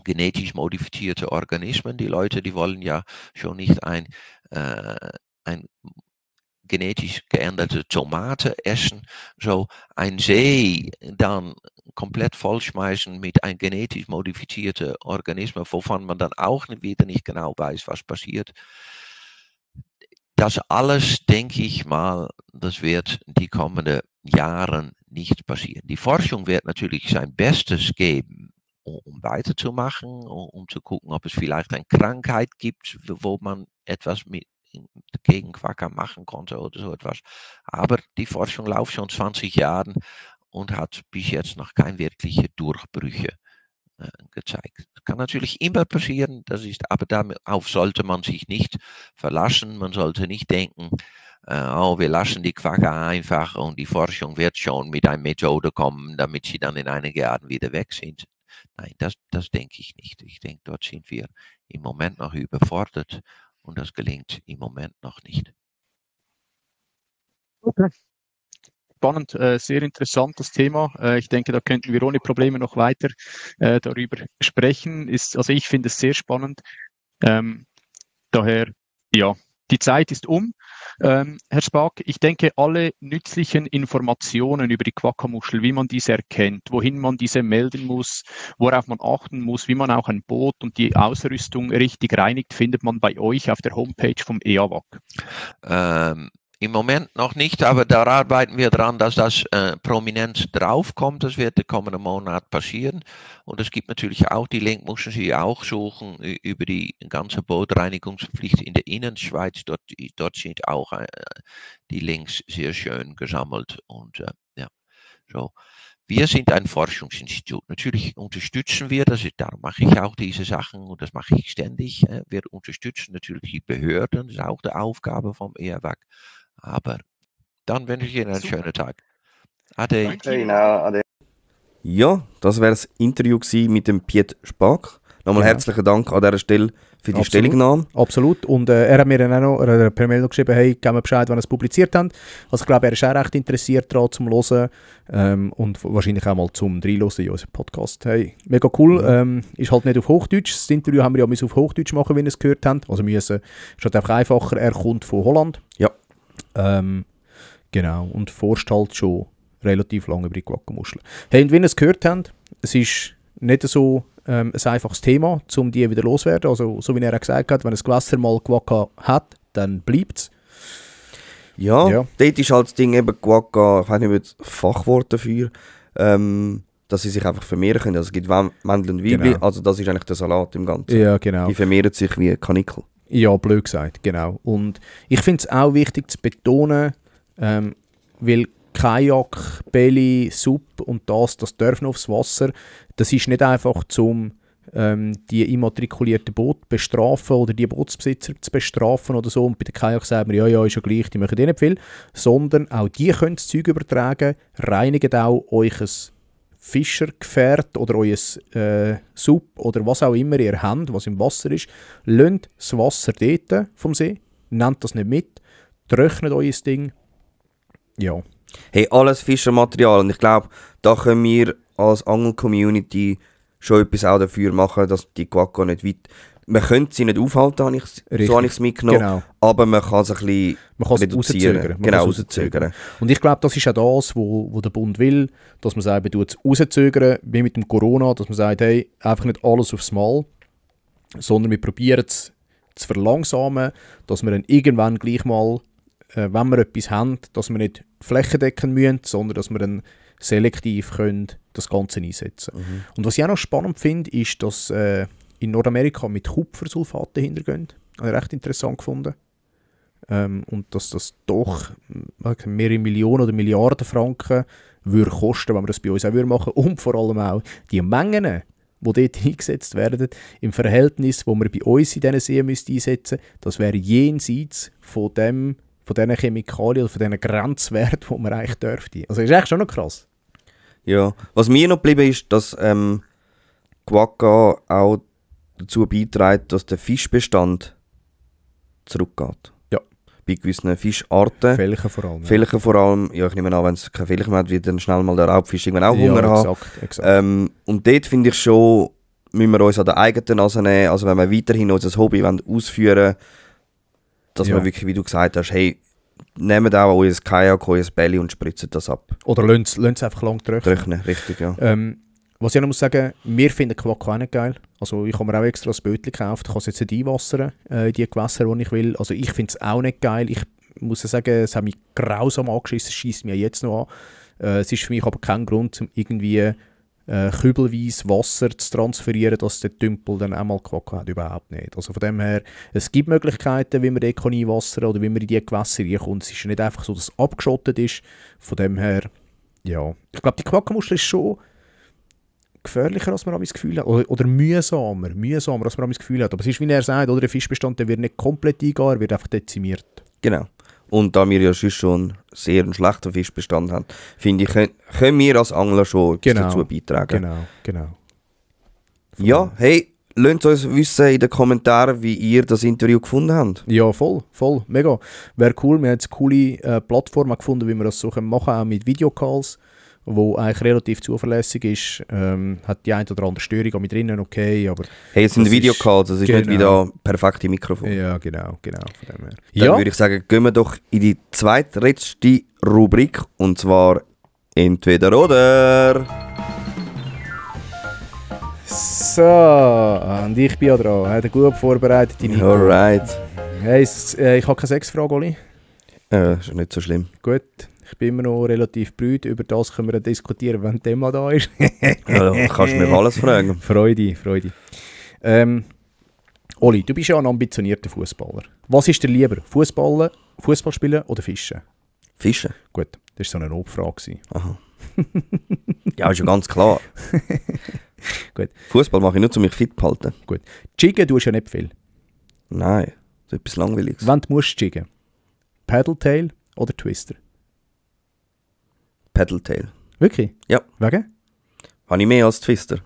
genetisch modifizierte Organismen. Die Leute, die wollen ja schon nicht ein genetisch geänderte Tomate essen, so ein See dann komplett vollschmeißen mit ein genetisch modifizierten Organismus, wovon man dann auch wieder nicht genau weiß, was passiert. Das alles, denke ich mal, das wird die kommenden Jahren nicht passieren. Die Forschung wird natürlich sein Bestes geben, um weiterzumachen, um zu gucken, ob es vielleicht eine Krankheit gibt, wo man etwas gegen Quagga machen konnte oder so etwas. Aber die Forschung läuft schon 20 Jahre und hat bis jetzt noch keine wirkliche Durchbrüche gezeigt. Das kann natürlich immer passieren, aber darauf sollte man sich nicht verlassen. Man sollte nicht denken, wir lassen die Quagga einfach und die Forschung wird schon mit einer Methode kommen, damit sie dann in einigen Jahren wieder weg sind. Nein, das denke ich nicht. Ich denke, dort sind wir im Moment noch überfordert und das gelingt im Moment noch nicht. Okay. Spannend, sehr interessantes Thema. Ich denke, da könnten wir ohne Probleme noch weiter darüber sprechen. Also ich finde es sehr spannend. Daher, ja, die Zeit ist um. Herr Spaak, ich denke, alle nützlichen Informationen über die Quagga-Muschel, wie man diese erkennt, wohin man diese melden muss, worauf man achten muss, wie man auch ein Boot und die Ausrüstung richtig reinigt, findet man bei euch auf der Homepage vom EAWAG. Im Moment noch nicht, aber da arbeiten wir dran, dass das prominent draufkommt. Das wird den kommenden Monat passieren. Und es gibt natürlich auch die Link, müssen Sie auch suchen, über die ganze Bootreinigungspflicht in der Innenschweiz. Dort sind auch die Links sehr schön gesammelt. Und ja, so. Wir sind ein Forschungsinstitut. Natürlich unterstützen wir, darum mache ich auch diese Sachen und das mache ich ständig. Wir unterstützen natürlich die Behörden, das ist auch die Aufgabe vom EAWAG. Aber dann wünsche ich Ihnen einen schönen Tag. Ade. Ade. Ja, das wäre das Interview mit dem Piet Spaak. Nochmal herzlichen Dank an dieser Stelle für die Stellungnahme. Absolut. Und er hat mir dann auch noch per Mail geschrieben, hey, gib mir Bescheid, wenn ihr es publiziert habt. Also ich glaube, er ist auch recht interessiert daran, zum Hören und wahrscheinlich auch mal zum Reinhören in unseren Podcast. Hey, mega cool. Ist halt nicht auf Hochdeutsch. Das Interview haben wir ja auf Hochdeutsch machen, wie ihr es gehört habt. Also müssen, ist halt einfach einfacher. Er kommt von Holland. Ja. Genau. Und forscht halt schon relativ lange über die Quagga-Muschel. Hey, und wie ihr es gehört habt, es ist nicht so ein einfaches Thema, um die wieder loszuwerden. Also, so wie er gesagt hat, wenn ein Gewässer mal Quagga hat, dann bleibt es. Ja, dort ist halt das Ding eben Quagga, ich weiß nicht, das Fachwort dafür, dass sie sich einfach vermehren können. Also es gibt Männchen und Weibchen, also das ist eigentlich der Salat im Ganzen. Ja, genau. Die vermehren sich wie Kanickel. Ja, blöd gesagt, genau. Und ich finde es auch wichtig zu betonen, weil Kajak, Belly, Sub und das dürfen aufs Wasser. Das ist nicht einfach zum die immatrikulierten Boote bestrafen oder die Bootsbesitzer zu bestrafen oder so. Und bei den Kajak sagen wir, ja, ist ja gleich, die machen eh nicht viel. Sondern auch die können das Zeug übertragen, reinigen auch euch ein Fischergefährt oder euer Sub oder was auch immer ihr habt, was im Wasser ist. Lasst das Wasser dort vom See, nehmt das nicht mit, trocknet euer Ding. Ja. Hey, alles Fischermaterial und ich glaube, da können wir als Angel-Community schon etwas auch dafür machen, dass die Quagga nicht weit... Man könnte sie nicht aufhalten, so habe ich es mitgenommen, genau. Aber man kann es ein bisschen reduzieren. Genau, rauszögern. Und ich glaube, das ist auch das, wo der Bund will, dass man sagt, man tut es rauszögern, wie mit dem Corona, dass man sagt, hey, einfach nicht alles aufs Mal, sondern wir probieren es zu verlangsamen, dass wir dann irgendwann gleich mal, wenn wir etwas haben, dass wir nicht flächendeckend müssen, sondern dass wir dann selektiv können das Ganze einsetzen können. Und was ich auch noch spannend finde, ist, dass in Nordamerika mit Kupfersulfaten hintergehen. Das habe ich recht interessant gefunden. Und dass das doch mehrere Millionen oder Milliarden Franken würde kosten, wenn wir das bei uns auch machen würden. Und vor allem auch die Mengen, die dort eingesetzt werden, im Verhältnis, wo wir bei uns in diesen Seen einsetzen müssen, das wäre jenseits von diesen Chemikalien oder von diesen Grenzwerten, die man eigentlich dürfte. Also das ist eigentlich schon noch krass. Ja, was mir noch geblieben ist, dass Quagga auch dazu beiträgt, dass der Fischbestand zurückgeht. Ja. Bei gewissen Fischarten. Felchen vor allem. Felchen vor allem. Ja, ich nehme an, wenn es keine Felchen mehr hat, wird dann schnell mal der Raubfisch irgendwann auch Hunger haben. Exakt. Und dort finde ich schon, müssen wir uns an der eigenen Nase nehmen. Also wenn wir weiterhin unser Hobby ausführen wollen, dass wir wirklich, wie du gesagt hast, hey, nehmt auch euer Kajak, euer Belly und spritzt das ab. Oder lasst es einfach lang trocknen. Richtig, ja. Was ich noch muss sagen, wir finden Quagga auch nicht geil. Also ich habe mir auch extra ein Bötchen gekauft, ich kann es jetzt nicht einwassern, in die Gewässer, die ich will. Also ich finde es auch nicht geil. Ich muss sagen, es hat mich grausam angeschissen, es scheisst mir jetzt noch an. Es ist für mich aber kein Grund, um irgendwie kübelweise Wasser zu transferieren, dass der Tümpel dann auch mal Quagga hat. Überhaupt nicht. Also von dem her, es gibt Möglichkeiten, wie man dort einwassern kann oder wie man in die Gewässer reinkommt. Es ist nicht einfach so, dass es abgeschottet ist. Von dem her, ja. Ich glaube, die Quagga-Muschel ist schon gefährlicher, als man das Gefühl hat. Oder mühsamer, als man das Gefühl hat. Aber es ist, wie er sagt, oder der Fischbestand der wird nicht komplett eingehen, er wird einfach dezimiert. Genau. Und da wir ja schon sehr einen schlechten Fischbestand haben, finde ich, können wir als Angler schon etwas dazu beitragen. Genau. Ja, hey, lasst uns wissen in den Kommentaren, wie ihr das Interview gefunden habt. Ja, voll, mega. Wäre cool, wir haben eine coole Plattform gefunden, wie wir das so machen können, auch mit Videocalls. wo eigentlich relativ zuverlässig ist. Hat die eine oder andere Störung auch mit drinnen, okay, aber... Hey, es sind Videocalls, es ist nicht wieder perfekte Mikrofon. Ja, genau, von dem her. Dann würde ich sagen, gehen wir doch in die zweitletzte Rubrik, und zwar Entweder oder. So, und ich bin ja dran. Hat er gut vorbereitet, die Nico. Alright. Hey, ich habe keine Sexfrage, Oli. Ist nicht so schlimm. Gut, ich bin immer noch relativ brüd. Über das können wir dann diskutieren, wenn das Thema da ist. Ja, kannst du mir alles fragen. Freude. Oli, du bist ja ein ambitionierter Fußballer. Was ist dir lieber? Fußball spielen oder Fischen? Fischen? Gut, das war so eine Obfrage. Aha. Ja, ist ja ganz klar. Gut. Fußball mache ich nur, um mich fit zu halten. Gut. Jiggen tust du ja nicht viel. Nein, das ist etwas Langweiliges. Wenn du musst jiggen, Paddletail oder Twister? Paddletail. Wirklich? Ja. Wegen? Habe ich mehr als Twister.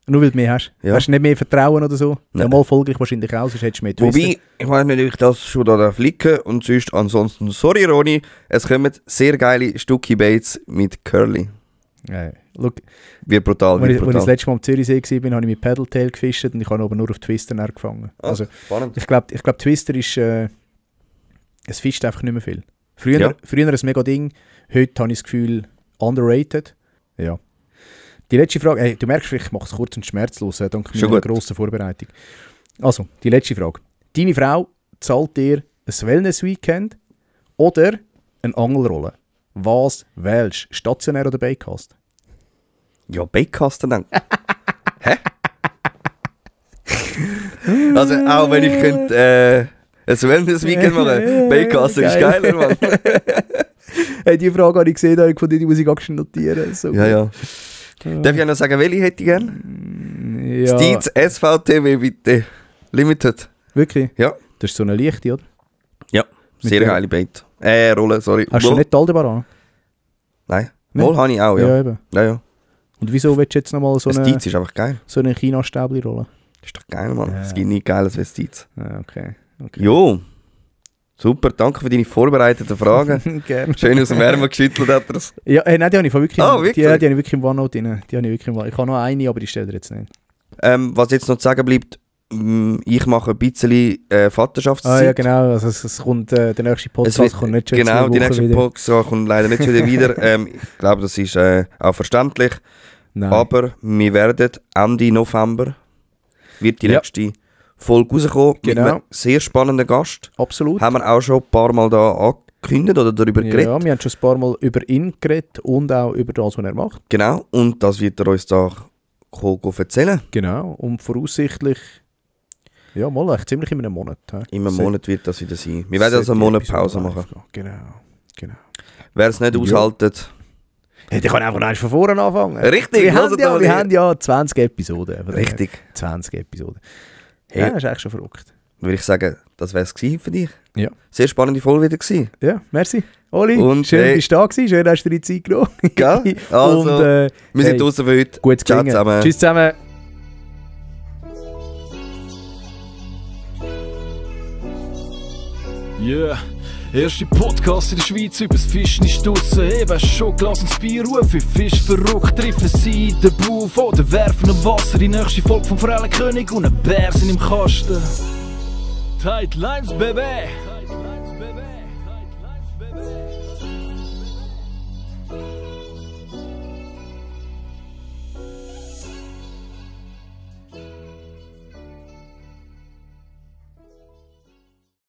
Nur weil du mehr hast? Ja. Hast du nicht mehr Vertrauen oder so? Nein. Ja, mal folge ich wahrscheinlich auch, sonst hättest du mehr Twister. Wobei, ich weiß nicht, ob ich das schon da flicken und sonst ansonsten, sorry Ronny, es kommen sehr geile Stucky Baits mit Curly. Ja, look, Wie brutal, als ich das letzte Mal am Zürichsee war, habe ich mit Paddletail gefischt und ich habe aber nur auf Twister gefangen. Also, spannend. Ich glaube, Twister ist... es fischt einfach nicht mehr viel. Früher ein mega Ding, heute habe ich das Gefühl, underrated. Ja. Die letzte Frage, hey, du merkst, ich mache es kurz und schmerzlos, dank meiner grossen Vorbereitung. Also, die letzte Frage. Deine Frau zahlt dir ein Wellness-Weekend oder eine Angelrolle? Was wählst du? Stationär oder Baitcast? Ja, Baitcast dann. Hä? Also, auch wenn ich könnte ein Wellness-Weekend machen, Baitcast ist geiler, Mann. Hey, die Frage habe ich gesehen, die muss ich auch schon notieren. So ja. Darf ich auch noch sagen, welche hätte ich gerne? Ja. Steeds SVTW bitte. Limited. Wirklich? Ja. Das ist so eine leichte, oder? Ja, sehr geile Bait. Rolle, sorry. Hast du nicht die Aldebaran? Nein. Wohl habe ich auch, ja. Ja, eben. Ja. Und wieso willst du jetzt nochmal so eine... Steeds ist einfach geil. So eine China-Stäbli-Rolle? Das ist doch geil, Mann. Ja. Es gibt nichts Geiles wie Steeds. Ja, okay. Jo. Super, danke für deine vorbereiteten Fragen. Gerne. Schön aus dem Ärmel geschüttelt hat er es. Ja, nein, die habe ich wirklich... Wirklich? Die habe ich wirklich im OneNote drin. Ich habe noch eine, aber die stelle ich jetzt nicht. Was jetzt noch zu sagen bleibt, ich mache ein bisschen Vaterschaftszeit. Ja, genau. Also es kommt, der nächste Podcast kommt nicht schon genau, die nächste wieder. Podcast kommt leider nicht schon wieder. Ich glaube, das ist auch verständlich. Nein. Aber wir werden Ende November wird die nächste Folge rauskommen mit einem sehr spannenden Gast. Absolut. Haben wir auch schon ein paar Mal da angekündigt oder darüber geredet. Ja, wir haben schon ein paar Mal über ihn geredet und auch über das, was er macht. Genau, und das wird er uns da erzählen. Genau, und voraussichtlich, ja, mal echt ziemlich in einem Monat. In einem Monat wird das wieder sein. Wir werden also einen Monat Pause machen. Genau. Wer es nicht aushaltet... Hey, ich kann einfach noch von vorne anfangen. Richtig, wir haben ja 20 Episoden. Richtig. 20 Episoden. Hey. Ja, das ist eigentlich schon verrückt. Würde ich sagen, das wäre es für dich. Ja. Sehr spannende Folge wieder gewesen. Ja, merci. Oli, und schön, dass du da warst. Schön, dass du dir die Zeit genommen hast. Gell? Also, und, wir sind draußen für heute. Gut Ciao zusammen. Tschüss zusammen. Yeah. Erste Podcast in der Schweiz übers Fischen ist draussen. Eben schon gelassen das Bier rufen. Fisch verrückt, treffen sie den Bauch oder werfen am Wasser. Die nächste Folge vom Forellenkönig und ein Bär sind im Kasten. Tight Lines, Baby!